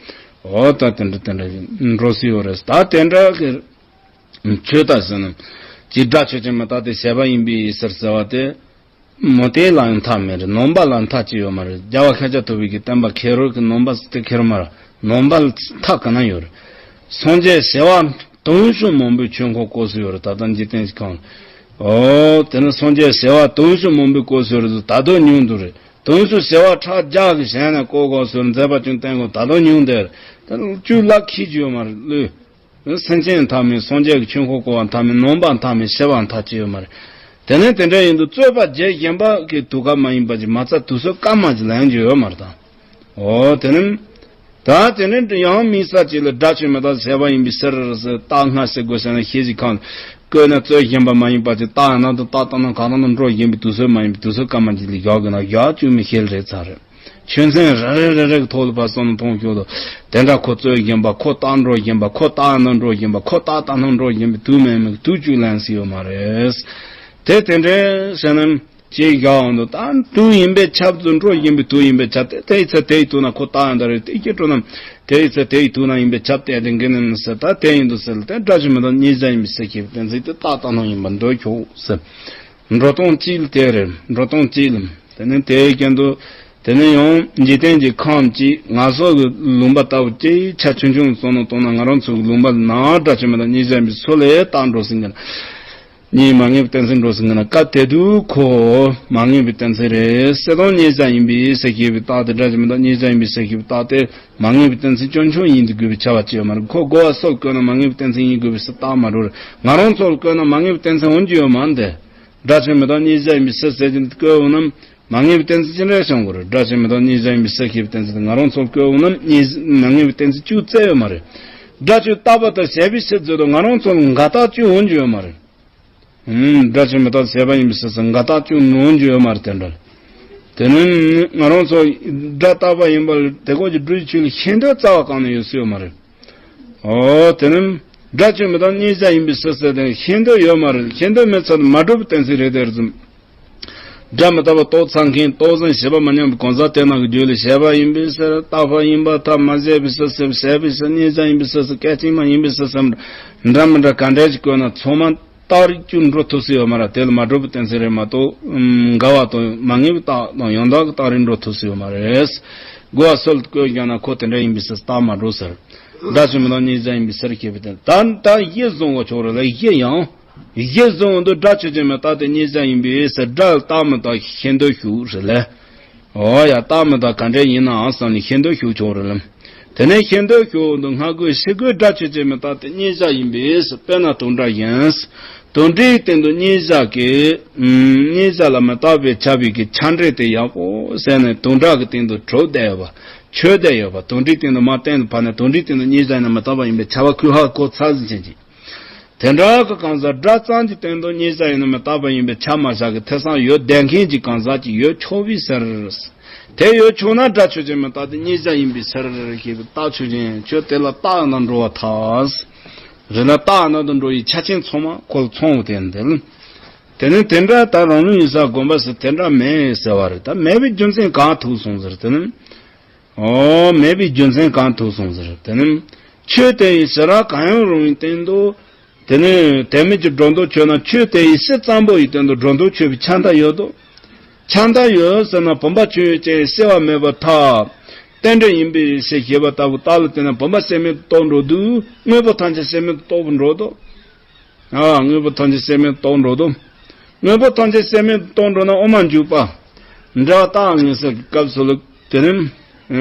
འོ་ད་དེ་འདྲ་དེ་འདྲ་འགྲོ་ས་ཡོད་རེད། ད་དེ་འདྲ་གི་ཆོས་ད་ཟེར་ན། ཅིག་སྒྲ་ཆོས་ཅན་མི་རྟག་སྟེ་བྱས་པ་ཡིན་པའི་ཕྱིར་ཟེར་བ་དེ། མུ་སྟེགས་ལ་ཡང་མཐའ་མེད་རེད། ནང་པ་ལ་མཐའ་ཅི་ཡོད་མ་རེད། རྒྱལ་བ་ཤཱཀྱ་ཐུབ་པའི་གི་བསྟན་པ་ཁེ་རོ་གི་ནང་པ་སྟེ་ཁེ་རོ་མ་རེད། ནང་པ་ལ་མཐའ་ག་ན་ཡོད་རེད། སངས་རྒྱས་བྱེ་བ་དུང་ཕྱུར་མང་པོའི་ཆོས་འཁོར་བསྐོར་ས་ཡོད་རེད། ད་ལྟ་འཇིག་རྟེན་གྱི་ཁམས། ཨོ་དེ་ནི་སངས་རྒྱས་བྱེ་བ་དུང་ཕྱུར་མང་པོས་བསྐོར་ས་ཡོད་རེད། ད་དུང་ཉུང་དུ་རེད། དུང་ཕྱུར་བྱེ་བ་ཕྲག་བརྒྱ་གི་ཞལ་ནས་བསྐོར་དགོས་ཟེར་མཛད་པ་ཅུང་བསྟན་དགོས། ད་དུང་ཉུང་དེར་ད་བཅུ་ལ་ཁྱི་ཅི་ཡོད་མ་རེད་ལོས། སེམས་ཅན་མཐའ་མེད། སངས་རྒྱས་ཀྱི་ཆོས་འཁོར་བསྐོར་བ་མཐའ་མེད། ནང་པ་མཐའ་མེད། བྱེ་བ་མཐའ་ཅི་ཡོད་མ་རེད། དེ་ནས་དེ་འདྲ་ཡིན་དུས་རྩོད་པ་བརྒྱལ་བཞིན་པ་གི་དུག་ཁ་མ་ཡིན་པ་ཅིག་མ་རྩ་དུག་གསུམ་སྐར་མ་ཅིག་ལེན་རྒྱུ་ཡོད་མ་རེད་ད། འོ་དེ་ནི། ད་དེ་ནི་ཡང་དམིགས་བསལ་ཅིག་ལ་སྒྲ་ཆོས་མི་རྟག་སྟེ་བྱས་པ་ཡིན་པའི་ཕྱིར་ཟེར། རྟགས་སྔ་ཕྱི་དགོས་ཟེར་ན་ཤེས་བཞིན་ཁམས་ཀུན་ནས་རྩོད་བཞིན་པ་མ་ཡིན་པ་ཅིག་རྟགས་ཡང་ན་དང་རྟགས་ལྟར་སྣང་གང་ལྟར་སྣང་འགྲོ་བཞིན་པའི་དུག་གསུམ་མ་ཡིན་པའི་དུག་གསུམ་སྐར་མ་ཅིག་ལ་བཞག་དགོས་ན་བཞག་བཅུག་མི་ཤེས་རེད་ཚར་རེད། ཆོས་ཚན་རེ་རེ་རེ་རེ་གི་ཐོག་ལ་ཕར་བསམ་བློ་གཏོང་ཤོག་དང་། དེ་འདྲ་ཁོ་རྩོད་བཞིན་པ། ཁོ་རྟགས་འགྲོ་བཞིན་པ། ཁོ་རྟགས་ཡང་ན་འགྲོ་བཞིན་པ། ཁོ་རྟགས་ལྟར་སྣང་འགྲོ་བཞིན་པའི་དུག་མེད་མི་དུག་ཅིག་ལེན་ས་ཡོད་མ་རེད། དེ་དེ་འདྲའི་ཟེར་ན། ཅེས་བཞག་འོང་དུ། ད་དུག་ཡིན་པས་ཁྱབ་ཏུ་འགྲོ་བཞིན་པའི་དུག་ཡིན་པས་ཁྱབ་སྟེ། དེའི་ཚེ་དེའི་དུག་ན་ཁོ་རྟགས་ཡང་དག་རེད། དེ་སྐྱེ་འགྲོ་རྣམས་དེའི་ཚེ་དེའི་དུག་ན་ཡིན་པས་ཁྱབ་སྟེ། དེ་འགན་ནམ་ཟེར། ད་དེ་ཡིན་དུ་ཟེར་ལ་དེ་སྒྲ་ཆོས་མི་རྟག་གཉིས་བཞག་ཡིན་པའི་ཕྱིར་ཞེས་པའི་གཏན་ཚིགས་དེ་རྟགས་ལྟར་སྣང་ཡིན་པར་འདོད་ཆོག་ཟེར། འགྲོ་སྟངས་གཅིག་ལ་དེ་རེད། འགྲོ་སྟངས་གཅིག་ལ། དེ་ནི་དེའི་རྐྱེན་དུ། དེ་ནི་ཡང་འཇིག་རྟེན་གྱི་ཁམས་ཀྱི་ང་ཚོ་གི་ལུང་པ་ལྟ་བུ་ཅིག་ཆ་ཆུང་ཆུང་བསམ་བློ་བཏང་ན། ང་རང་ཚོ་གི་ལུང་པ་ལ་ན་སྒྲ་ཆོས་མི་རྟག་གཉིས་བཞག་ཡིན་པའི་ཕྱིར་ལ་རྟགས་འགྲོ་སྲིད་ཀྱི་ན། གཉིས་མ་ངེས་པའི་གཏན་ཚིགས་འགྲོ་སྲིད་ཀྱི་ན། སྐབས་དེ་དུས་ཁོ་མ་ངེས་པའི་གཏན་ཚིགས་རེད། སྲིད་དོན་གཉིས་བཞག་ཡིན་པའི་ཕྱིར་ཞེས་པའི་རྟགས་དེ། སྒྲ་ཆོས་མི་རྟག་གཉིས་བཞག་ཡིན་པའི་ཕྱིར་ཞེས་པའི་རྟགས་དེ་མ་ངེས་པའི་གཏན་ཚིགས་ཆུང་ཆུང་ཡིན་དུ་དགོས་པའི་ཁྱབ་པ་ཅི་ཡོད་མ་རེད། ཁོ་རྒོལ་བ་སོགས་བཀོད་ན་མ་ངེས་པའི་གཏན་ཚིགས་ཡིན་དགོས་པའི་ཕྱིར་རྟགས་མ་འགྲོ་རེད། ང་རང་ཚོ་ལ་བཀོད་ན་མ་ངེས་པའི་གཏན་ཚིགས་འོང་རྒྱུ་ཡོད་མ་རེད། སྒྲ་ཆོས་མི་རྟག་གཉིས་བཞག་ཡིན་པའི་ཕྱིར་ཟེར་གྱི་འདི་བཀོད་འོང་ན། མ་ངེས་པའི་གཏན་ཚིགས་ཅི་འདྲ་བྱུང་དགོས་རེད། སྒྲ་ཆོས་མི་རྟག་གཉིས་བཞག་ཡིན་པའི་ཕྱིར་ཞེས་པའི་གཏན་ཚིགས་དེ་ང་རང་ཚོ་ལ་བཀོད་འོང་ན་གཉིས་མ་ངེས་པའི་གཏན་ཚིགས་བཅུ་བཙལ་ཡོད་མ་རེད། སྒྲ་ཆོས་རྟག་པ་ལྟར་བྱས་པའི་ཕྱིར་ཟེར་དུས་ང་རང་ཚོ་ལ་འགལ་རྟགས་བཅུ་འོང་རྒྱུ་ཡོད་མ་རེད། ཨུམ། སྒྲ་ཆོས་མི་རྟག་བྱས་པ་ཡིན་པའི་ཕྱིར་ཟེར་འགལ་རྟགས་བཅུ་འོང་རྒྱུ་ཡོད་མ་རེད། དེ་འདྲ་རེད། དེ་ནི་ང་རང་ཚོ་སྒྲ་རྟག་པ་ཡིན་པ་ལ་དེ་སྐོར་གྱི་སྒྲུབ་བྱེད་ཆོས་ལ་ཤེས་འདོད་རྩ་བ་གང་ནས་ཡོད་ས་ཡོད་མ་རེད། འོ་དེ་ནི་སྒྲ་ཆོས་མི་རྟག་གཉིས་བཞག་ཡིན་པའི་ཕྱིར་ཟེར་དེ་ཤེས་འདོད་ཡོད་མ་རེད། ཤེས་འདོད་མེད་ཚར་ན་མ་གྲུབ་པའི་གཏན་ཚིགས་རེད། དེར་ཙམ། སྒྲ་མི་རྟག་པ་རྟོགས་ཚར་མཁན་རྟོགས་ཟིན་བྱས་པ་མ་ཉམས་པའི་གང་ཟག་དེ་རྣམས་ཀྱི་རྒྱུད་ལ་བྱས་པ་ཡིན་པའི་ཕྱིར། རྟག་པ་ཡིན་པར་ཐལ། མ་བྱས་པའི་ཕྱིར་ཟེར། བྱས་པའི་ཕྱིར། གཉིས་བཞག་ཡིན་པའི་ཕྱིར་ཟེར། སྐད་ཅིག་མ་ཡིན་པའི་ཕྱིར་ཟེར། འདྲ་མི་འདྲ་ག་འདྲ་ཞིག་བཀོད་ན་ཚང་མ་རྟགས་རིགས་བཅུ་འགྲོ་ཐུབ་ས་ཡོད་མ་རེད། དེ་ལ་མ་གྲུབ་པའི་གཏན་ཚིགས་རེད་མ་གཏོགས། ཨུམ། འགལ་བ་དང་མ་ངེས་པའི་རྟགས་དང་ཡང་དག་གི་རྟགས་རིགས་འགྲོ་ཐུབ་ས་ཡོད་མ་རེད། རྒོལ་བ་སོགས་ལ་བཀོད་ཀྱང་ན་ཁོ་དེ་འདྲ་ཡིན་པའི་ཕྱིར་རྟགས་མ་འགྲོ་ཟེར། སྒྲ་ཆོས་མི་རྟག་གཉིས་བཞག་ཡིན་པའི་ཕྱིར་ཞེས་པའི་དོན། ད་ད་གཞི་བཟུང་བ་ཆོག་རེད་ལ། གཞི་ཡང་། གཞི་བཟུང་དུས་སྒྲ་ཆོས་ཅན་མི་རྟག་སྟེ་གཉིས་བཞག་ཡིན་པའི་ཕྱིར། སྒྲ་ལ་རྟགས་མི་རྟག་ཤེས་འདོད་ཞུགས་རེད་ལ། འོ་ཡ། རྟགས་མི་རྟག་ག་འདྲ་ཡིན་ནའང་བསམ་ནས་ཤེས་འདོད་ཞུགས་ཆོག་རེད་ལ། དེ་ནས་ཤེས་འདོད་ཞུགས་དུས་སྔ་རྒོལ་ཕྱི་རྒོལ་སྒྲ་ཆོས་ཅན་མི་རྟག་སྟེ་གཉིས་བཞག་ཡིན་པའི་ཕྱིར། དཔེར་ན་དུང་སྒྲ་བཞིན། དུང་སྒྲའི་སྟེང་དུ་གཉིས་བཞག་གི། ཨུམ། གཉིས་བཞག་ལ་མི་རྟག་པས་ཁྱབ་པའི་གི་ཆ་འདྲ་དེ་ཡག་པོ་གསན་ནས། དུང་སྒྲ་གི་སྟེང་དུ་གྲུབ་བསྡད་ཡོད་པ། ཆོད་བསྡད་ཡོད་པ། དུང་སྒྲའི་སྟེང་དུ་མར་གཏན་དུ་ཕབ་ནས་དུང་སྒྲའི་སྟེང་དུ་གཉིས་བཞག་ཡིན་ན་མི་རྟག་པ་ཡིན་པའི་ཁྱབ་པ་ཁོས་ཧ་གོ་ཚར་ཟིན་ཅན་གྱི། དེ་འདྲ་གི་གང་ཟག་སྒྲ་ཙམ་གྱི་སྟེང་དུ་གཉིས་བཞག་ཡིན་ན་མི་རྟག་པ་ཡིན་པའི་ཁྱབ་མ་བཞག་གི་ཐེ་ཚོམ་ཡོད་བསྡད་མཁན་གྱི་གང་ཟག་ཅིག་ཡོད་ཆོག་པའི་ཕྱིར། དེ་ཡོད་ཆོག་ན་སྒྲ་ཆོས་ཅན་མི་རྟག་སྟེ་གཉིས་བཞག་ཡིན་པའི་ཕྱིར་ཞེས་པའི་རྟགས་ཆོས་ཅན། ཁྱོད་དེ་ལ་རྟགས་ཡང་དག་འགྲོ་བར་ཐལ། རེད་ལ། རྟགས་ཡང་དག་ཏུ་འགྲོ་བའི་ཆ་རྐྱེན་ཚང་མ་ཁོ་ལ་ཚང་བ་དེ་འདི་ལ། དེ་ནི་དེ་འདྲ་ད་རང་ལུགས་ཡིན་ས་དགོངས་པ་ཟེར་དེ་འདྲ་མེད་ཟེར་བ་རེད། ད་མེད་པའི་རྒྱུ་མཚན་གང་ཐུག་སོང་ཟེར་དེ་ནི། འོ། མེད་པའི་རྒྱུ་མཚན་གང་ཐུག་སོང་ཟེར་དེ་ནི། ཆོས་དེ་ཡི་ཕྱིར་ར་གང་ཡང་རུང་བའི་སྟེང་དུ། དེ་ནི་དེ་མིན་གྱི་སྒྲོ་འདོགས་ཆོད་ན་ཆོས་དེ་ཡི་ཕྱིར་ཙམ་པོ་ཡི་སྟེང་དུ་སྒྲོ་འདོགས་ཆོད་པའི་ཁྱབ་མཐའ་ཡོད་དོ། ཁྱབ་མཐའ་ཡོད་ཟེར་ན་བུམ་པ་ཆོས་ཅན་སེལ་བ་མེད་པར་ཐལ། རྟེན་འབྲེལ་ཡིན་པའི་ཕྱིར་ཞེས་པ་ལྟ་བུ་རྟགས་ལ་བརྟེན་ན་བུམ་པ་སེལ་མེད་དུ་རྟོགས་འགྲོ་དུས་དངོས་པོ་ཐམས་ཅད་སེལ་མེད་དུ་རྟོགས་པར་འགྲོ་དོ། ཨ། དངོས་པོ་ཐམས་ཅད་སེལ་མེད་དུ་རྟོགས་འགྲོ་དོ། དངོས་པོ་ཐམས་ཅད་སེལ་མེད་དུ་གཏོང་འགྲོ་ན་དབུ་མ་འཇུག་པ། འབྲེལ་བ་བཏགས་ངེས་ཟེར་གྱི་སྐབས་སུ་ལ། དེ་ནི།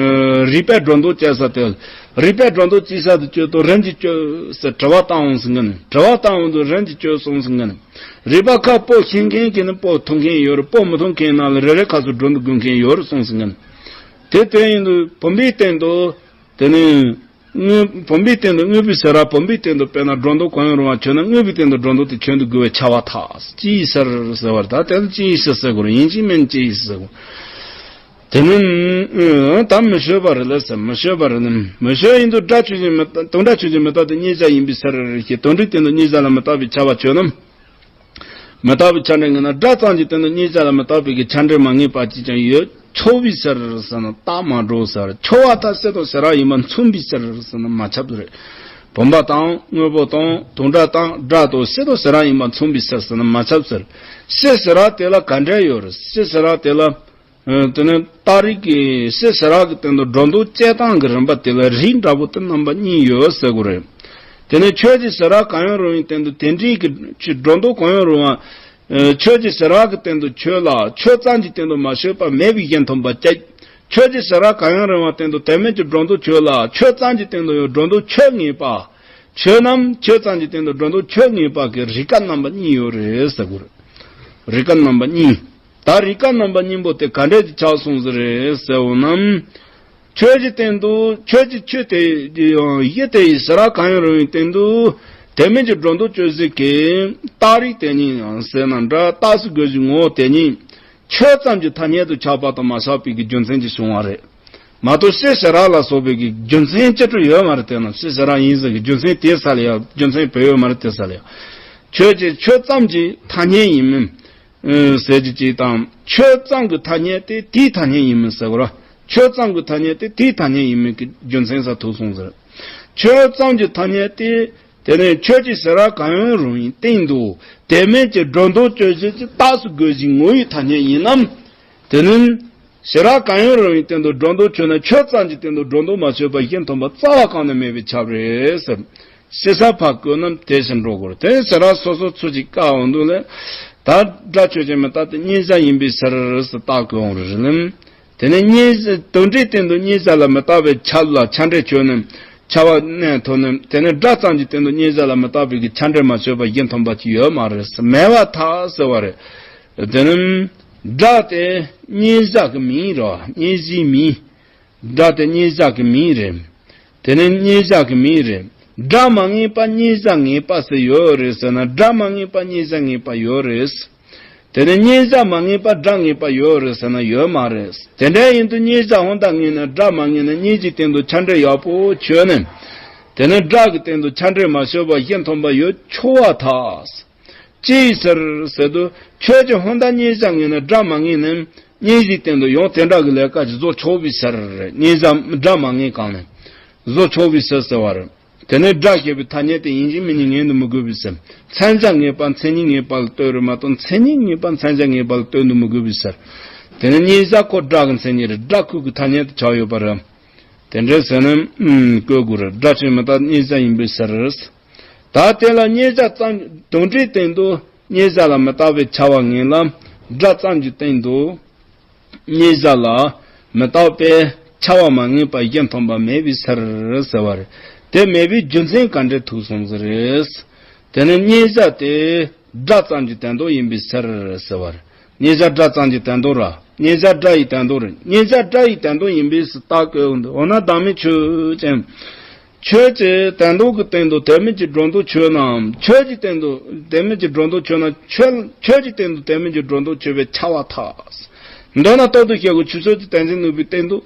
རིགས་པས་སྒྲོ་འདོགས་བཅད་ས་དེ། རིགས་པས་སྒྲོ་འདོགས་བཅད་ས་དེ་གཅོད་དོ། རིམ་གྱིས་གཅོད་ཟེར་དྲི་བ་བཏང་འོང་ཟེར་མཁན་ནི། དྲི་བ་བཏང་འོང་དུས་རིམ་གྱིས་གཅོད་སོང་ཟེར་མཁན་ནི། རིགས་པ་ཁ་སྤོ་ཤེས་མཁན་གྱིས་ནི་སྤོ་ཐུབ་མཁན་ཡོད་རེད། སྤོ་མི་ཐུབ་མཁན་ནང་ལ་རེ་རེ་ཁ་སུ་སྒྲོ་འདོགས་དགོས་མཁན་ཡོད་རེད་གསུངས་ཟེར་མཁན་ནི། དེ་དེ་ཡིན་དུས་བུམ་པའི་སྟེང་དུ། དེ་ནི། དངོས། བུམ་པའི་སྟེང་དུ་དངོས་པོའི་ཟེར་ར་བུམ་པའི་སྟེང་དུ་དཔེར་ན་སྒྲོ་འདོགས་གང་ཡང་རུང་བ་ཆོད་ན་དངོས་པོའི་སྟེང་དུ་སྒྲོ་འདོགས་དེ་ཆོད་འདུག་དགོས་པའི་ཁྱབ་པ་ཐག་ཅི་ཡིས་ཟེར་ཟེར་བར་ད་དེ་ལ་ཅི་ཡིས་ཟེར་ཟེར་དགོས་རེད། ཡིན་གཅིག་མིན་གཅིག་ཡིས་ཟེར་དགོས། དེ་ནི། ད་མི་ཆོད་པ་རེད་ལ་ཟེར། མི་ཆོད་པ་རེད་ནི། མི་ཆོད་ཡིན་དུས་སྒྲ་ཆོས་ཅན་མི་རྟག་དུང་སྒྲ་ཆོས་ཅན་མི་རྟག་སྟེ་གཉིས་ཆར་ཡིན་པའི་ཕྱིར་ཞེས་དོན་འགྲིག་སྟེང་དུ་གཉིས་ཆར་ལ་མི་རྟག་པའི་ཁྱབ་པ་ཆོད་ན། མི་རྟག་པའི་ཁྱབ་འབྲེལ་ངེས་ན་སྒྲ་ཙམ་གྱི་སྟེང་དུ་གཉིས་ཆར་ལ་མི་རྟག་པའི་གི་ཁྱབ་འབྲེལ་མ་ངེས་པ་ཅིས་ཀྱང་ཡོད་ཆོག་པའི་ཕྱིར་ཟེར་ན་རྟགས་མ་གྲུབ་ཟེར། ཆོག་པ་དང་སེལ་དང་ཟེར་ར་ཡིན་པ་མཚུངས་པའི་ཕྱིར་ཟེར་ན་མ་ཁྱབ་ཟེར། བུམ་པ་དང་དངོས་པོ་དང་དུང་སྒྲ་དང་སྒྲ་དང་སེལ་དང་ཟེར་ར་ཡིན་པ་མཚུངས་པའི་ཕྱིར་ཟེར་ན་མ་ཁྱབ་ཟེར། སེལ་ཟེར་ར་དེ་ལ་ག་འདྲ་ཡོད་རེད། སེལ་ཟེར་ར་དེ་ལ། ཨ། དེ་ནས་རྟགས་རིགས་ཀྱི་སེལ་ཟེར་ར་གི་སྟེང་དུ་སྒྲོ་འདོགས་བཅད་སྟངས་ཀྱི་རིམ་པ་དེ་ལ་རིགས་འདྲ་པོ་དེ་རྣམ་པ་གཉིས་ཡོད་ཟེར་དགོས་རེད། དེ་ནས་ཆོས་ཅན་ཟེར་ར་གང་ཡང་རུང་བའི་སྟེང་དུ་དེ་འདྲའི་གི་ཆོས་སྒྲོ་འདོགས་གང་ཡང་རུང་བ། ཨ། ཆོས་ཅན་ཟེར་ར་གི་སྟེང་དུ་ཆོད་ལ་ཆོས་ཙམ་གྱི་སྟེང་དུ་མ་ཆོད་པ་མེད་པའི་གཞན་སྟོན་པ་བཅད། ཆོས་ཅན་ཟེར་ར་གང་ཡང་རུང་བའི་སྟེང་དུ་དོན་མེད་ཀྱི་སྒྲོ་འདོགས་ཆོད་ལ་ཆོས་ཙམ་གྱི་སྟེང་དུ་ཡང་སྒྲོ་འདོགས་ཆོད་ངེས་པ། ཆོས་རྣམས་ཆོས་ཙམ་གྱི་སྟེང་དུ་སྒྲོ་འདོགས་ཆོད་ངེས་པ་གི་རིགས་པ་རྣམ་པ་གཉིས་ཡོད་རེད་ཟེར་དགོས་རེད། རིགས་པ་རྣམ་པ་གཉིས། ད་རིགས་པ་རྣམ་པ་གཉིས་པོ་དེ་ག་འདྲས་ཀྱི་ཆགས་སོང་ཟེར་རེད་ཟེར་བ་ན། ཆོས་ཀྱི་སྟེང་དུ་ཆོས་ཀྱི་ཆོས་དེ་ཡང་གཞི་དེ་ཡི་ཟེར་ར་གང་ཡང་རུང་བའི་སྟེང་དུ་དོན་མེད་ཀྱི་སྒྲོ་འདོགས་གཅོད་བྱེད་ཀྱི་རྟགས་རིགས་དེ་ཉིད་ཡང་ཟེར་ན་འདྲ། རྟགས་སུ་དགོས་ཀྱི་ངོ་བོ་དེ་ཉིད་ཆོས་ཙམ་གྱི་ཐ་སྙད་དུ་ཆགས་པ་དང་མ་ཆགས་པའི་གི་རྒྱུ་མཚན་གྱིས་བྱུང་བ་རེད། མ་གཏོགས་སེལ་ཟེར་ར་ལ་སོགས་པའི་གི་རྒྱུ་མཚན་ཅི་འདྲ་ཡོད་མ་རེད། དེ་ན་སེལ་ཟེར་ར་ཡིན་ཟེར་གི་རྒྱུ་མཚན་དེ་ས་ལ་ཡ་རྒྱུ་མཚན་བོད་ཡོད་མ་རེད། དེ་ས་ལ་ཡ་ཆོས་ཀྱི་ཆོས་ཙམ་གྱི་ཐ་སྙད་ཡིན་མིན། ཨ། ཟེར་གྱི་ཅིག་དང་ཆོས་ཙམ་གྱི་ཐ་སྙད་དེ་དེའི་ཐ་སྙད་ཡིན་མིན་ཟེར་བ་ར། ཆོས་ཙམ་གྱི་ཐ་སྙད་དེ་དེའི་ཐ་སྙད་ཡིན་མིན་གྱི་རྒྱུ་མཚན་ས་ཐུག་སོང་ཟེར། ཆོས་ཙམ་གྱི་ཐ་སྙད་དེ། དེ་ནས་ཆོས་ཀྱི་ཟེར་ར་གང་ཡང་རུང་བའི་སྟེང་དུ་དོན་མེད་ཀྱི་སྒྲོ་འདོགས་གཅོད་བྱེད་ཀྱི་རྟགས་སུ་དགོས་ཀྱི་ངོ་བོའི་ཐ་སྙད་ཡིན་ནམ། དེ་ནི་ཟེར་ར་གང་ཡང་རུང་བའི་སྟེང་དུ་སྒྲོ་འདོགས་ཆོད་ན་ཆོས་ཙམ་གྱི་སྟེང་དུ་སྒྲོ་འདོགས་མ་ཆོད་པ་གཞན་སྟོན་པ་རྩ་བ་གང་ནས་མེད་པས་ཁྱབ་རེད་ཟེར། ཞེ་ས་ཕར་བཀོད་ན་དེ་བཞིན་འགྲོ་དགོས་རེད། དེ་ཟེར་ར་སོ་སོ་ཚུལ་གྱིས་བཀག་འོང་དུས་ལས། ད་སྒྲ་ཆོས་ཅན་མི་རྟག་སྟེ་གཉིས་ཆར་ཡིན་པའི་ཕྱིར་ཟེར་རྟགས་བཀོད་འོང་རེད་ལམ། དེ་ནས་གཉིས། དོན་འགྲིག་སྟེང་དུ་གཉིས་ཆར་ལ་མི་རྟག་པའི་ཁྱབ་ལ་ཁྱབ་འབྲེལ་ཆོད་ནས་ཁྱབ་པ་གནས་ཐུབ་ནས། དེ་ནས་སྒྲ་ཙམ་གྱི་སྟེང་དུ་གཉིས་ཆར་ལ་མི་རྟག་པའི་གི་ཁྱབ་འབྲེལ་མ་ཆོད་པ་གཞན་སྟོན་པ་ཅིག་ཡོད་མ་རེད། མེད་པར་ཐལ་ཟེར་བ་རེད། དེ་ནི་སྒྲ་དེ་གཉིས་ཆར་གྱི་མིང་རེད་བ། གཉིས་ཆའི་མིང་། སྒྲ་དེ་གཉིས་ཆར་གྱི་མིང་རེད། དེ་ནི་གཉིས་ཆར་གྱི་མིང་རེད། སྒྲ་མ་ངེས་པ་གཉིས་ཆར་ངེས་པ་ཟེར་ཡོད་རེད་ཟེར་ན། སྒྲ་མ་ངེས་པ་གཉིས་ཆར་ངེས་པ་ཡོད་རེད། དེ་ནས་གཉིས་ཆར་མ་ངེས་པ་སྒྲ་ངེས་པ་ཡོད་རེད་ཟེར་ན་ཡོད་མ་རེད། དེ་འདྲ་ཡིན་དུས་གཉིས་ཆར་ཧོན་ཏ་ངེས་ནས་སྒྲ་མ་ངེས་ནས་གཉིས་ཀྱི་སྟེང་དུ་ཁྱབ་འབྲེལ་ཡག་པོ་ཆོད་ནས། དེ་ནས་སྒྲ་གི་སྟེང་དུ་ཁྱབ་འབྲེལ་མ་ཆོད་པ་གཞན་སྟོན་པ་ཡོད་ཆོག་པར་ཐལ། ཅི་ཡིས་ཟེར་ཟེར་དུས་ཆོས་ཀྱི་ཧོན་ཏ་གཉིས་ཆར་ངེས་ནས་སྒྲ་མ་ངེས་ནས་གཉིས་ཀྱི་སྟེང་དུ་ཡང་དེ་འདྲ་གི་ལས་ཀ་ཅིག་བཟོ་ཆོག་པའི་ཕྱིར། གཉིས་ཆར་སྒྲ་མ་ངེས་གང་ནས་བཟོ་ཆོག་པའི་ཕྱིར་ཟེར་བ་རེད། དེ་ནས་སྒྲ་ཞེས་པའི་ཐ་སྙད་དེ་ཡིན་གཅིག་མིན་གཉིས་ངེས་འདུག་མི་དགོས་པའི་ཕྱིར། མཚན་ཅན་ངེས་པ་མཚན་ཉིད་ངེས་པ་ལ་ལྟོས་རེད་མ་གཏོགས་མཚན་ཉིད་ངེས་པ་མཚན་ཅན་ངེས་པ་ལ་ལྟོས་འདུག་མི་དགོས་པའི་ཕྱིར། དེ་ནས་གཉིས་ཆར་ཁོ་སྒྲ་གི་མཚན་ཉིད་རེད། སྒྲ་ཁོ་གི་ཐ་སྙད་དུ་ཆགས་ཡོད་པ་རེད། དེ་འདྲའི་ཟེར་ན་ཨུམ་བཀོད་དགོས་རེད། སྒྲ་ཆོས་མི་རྟག་གཉིས་ཆར་ཡིན་པའི་ཕྱིར། ད་དེ་ལ་གཉིས་ཆར་ཙམ་དོན་འགྲིག་སྟེང་དུ་གཉིས་ཆར་ལ་མི་རྟག་པའི་ཁྱབ་པ་ངེས་ལ་སྒྲ་ཙམ་གྱི་སྟེང་དུ། གཉིས་ཆར་ལ་མི་རྟག་པའི་ཁྱབ་པ་མ་ངེས་པ་གཞན་སྟོན་པ་མེད་པའི་ཕྱིར་ཟེར་བ་རེད། དེ་མེད་པའི་རྒྱུ་མཚན་ག་འདྲས་ཐུག་སོང་ཟེར་རེད། དེ་ནི་གཉིས་ཆར་དེ་སྒྲ་ཙམ་གྱི་དོན་ལྡོག་ཡིན་པའི་ཕྱིར་ཟེར་བ་རེད། གཉིས་ཆར་སྒྲ་ཙམ་གྱི་དོན་ལྡོག་ར། གཉིས་ཆར་སྒྲ་ཡི་དོན་ལྡོག་རེད། གཉིས་ཆར་སྒྲ་ཡི་དོན་ལྡོག་ཡིན་པའི་ཕྱིར་རྟགས་བཀོད་འོང་དུས། འོ་ན་བདག་མེད་ཆོས་ཅན། ཆོས་ཀྱི་དོན་ལྡོག་གི་སྟེང་དུ་དོན་མེད་ཀྱི་སྒྲོ་འདོགས་ཆོད་ནའང་། ཆོས་ཀྱི་སྟེང་དུ་དོན་མེད་ཀྱི་སྒྲོ་འདོགས་ཆོད་ན་ཆོས། ཆོས་ཀྱི་སྟེང་དུ་དོན་མེད་ཀྱི་སྒྲོ་འདོགས་ཆོད་པས་ཁྱབ་པར་ཐལ། མདོར་ན་རྟག་ཏུ་བཤད་དགོས། ཆོས་ཕྱོགས་ཀྱི་དོན་གཞན་ནོར་བུའི་སྟེང་དུ།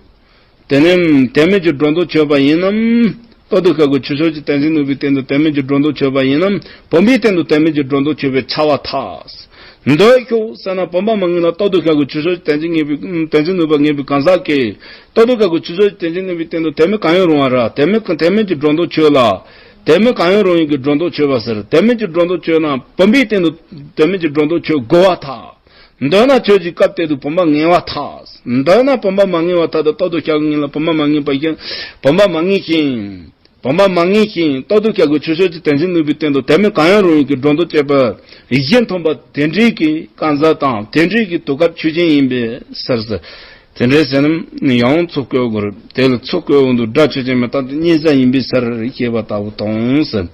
དེ་ནི་དོན་མེད་ཀྱི་སྒྲོ་འདོགས་ཆོད་པ་ཡིན་ནམ། རྟག་ཏུ་བཤད་དགོས། ཆོས་ཕྱོགས་ཀྱི་དོན་གཞན་ནོར་བུའི་སྟེང་དུ་དོན་མེད་ཀྱི་སྒྲོ་འདོགས་ཆོད་པ་ཡིན་ནམ། བུམ་པའི་སྟེང་དུ་དོན་མེད་ཀྱི་སྒྲོ་འདོགས་ཆོད་པས་ཁྱབ་པར་ཐལ། མདོར་ན་ཟེར་ན་བུམ་པ་མ་ངེས་ལ་རྟག་ཏུ་བཤད་དགོས། ཆོས་ཕྱོགས་ཀྱི་དོན་གཞན་ངེས་པའི་དོན་གཞན་ནོར་བུ་ངེས་པའི་གང་ཟག་གིས། རྟག་ཏུ་བཤད་དགོས། ཆོས་ཕྱོགས་ཀྱི་དོན་གཞན་ངེས་པའི་སྟེང་དུ་དོན་མེད་གང་ཡང་རུང་བ་ར། དོན་མེད་དོན་མེད་ཀྱི་སྒྲོ་འདོགས་ཆོད་ལ། དོན་མེད་གང་ཡང་རུང་བའི་གི་སྒྲོ་འདོགས་ཆོད་པ་ཟེར། དོན་མེད་ཀྱི་སྒྲོ་འདོགས་ཆོད་ན་བུམ་པའི་སྟེང་དུ་དོན་མེད་ཀྱི་སྒྲོ་འདོགས་ཆོད་དགོས་པར་ཐལ། མདོར་ན་ཆོས་ཀྱི་སྐབས་དེ་དུ་བུམ་པ་ངེས་པར་ཐལ། མདོར་ན་བུམ་པ་མ་ངེས་པར་ཐལ་ཏེ། རྟག་ཏུ་བཤད་ངེས་ལ་བུམ་པ་མ་ངེས་པ་ཞིག་བུམ་པ་མ་ངེས་ཤིང་། བུམ་པ་མ་ངེས་ཤིང་རྟག་ཏུ་ཁྱབ་ཀྱི་ཆོས་ཕྱོགས་ཀྱི་བསྟན་འཛིན་ནོར་བུའི་སྟེང་དུ་དོན་མེད་གང་ཡང་རུང་བའི་གི་སྒྲོ་འདོགས་གཅོད་པ་བཞི་མཐོང་བ་དེ་འདྲའི་གི་བཀའ་འཛིན་དང་དེ་འདྲའི་གི་དུས་སྐབས་ཆོས་ཅན་ཡིན་པའི་ཕྱིར་ཟེར། དེ་འདྲའི་ཟེར་ན་ཡང་ཚུར་བཀོད་དགོས་རེད། དེ་ལ་ཚུར་བཀོད་འོང་དུས་སྒྲ་ཆོས་ཅན་མི་རྟག་སྟེ་གཉིས་བྱ་ཡིན་པའི་ཕྱིར་ཞེས་པ་ལྟ་བུ་དང་ཟེར།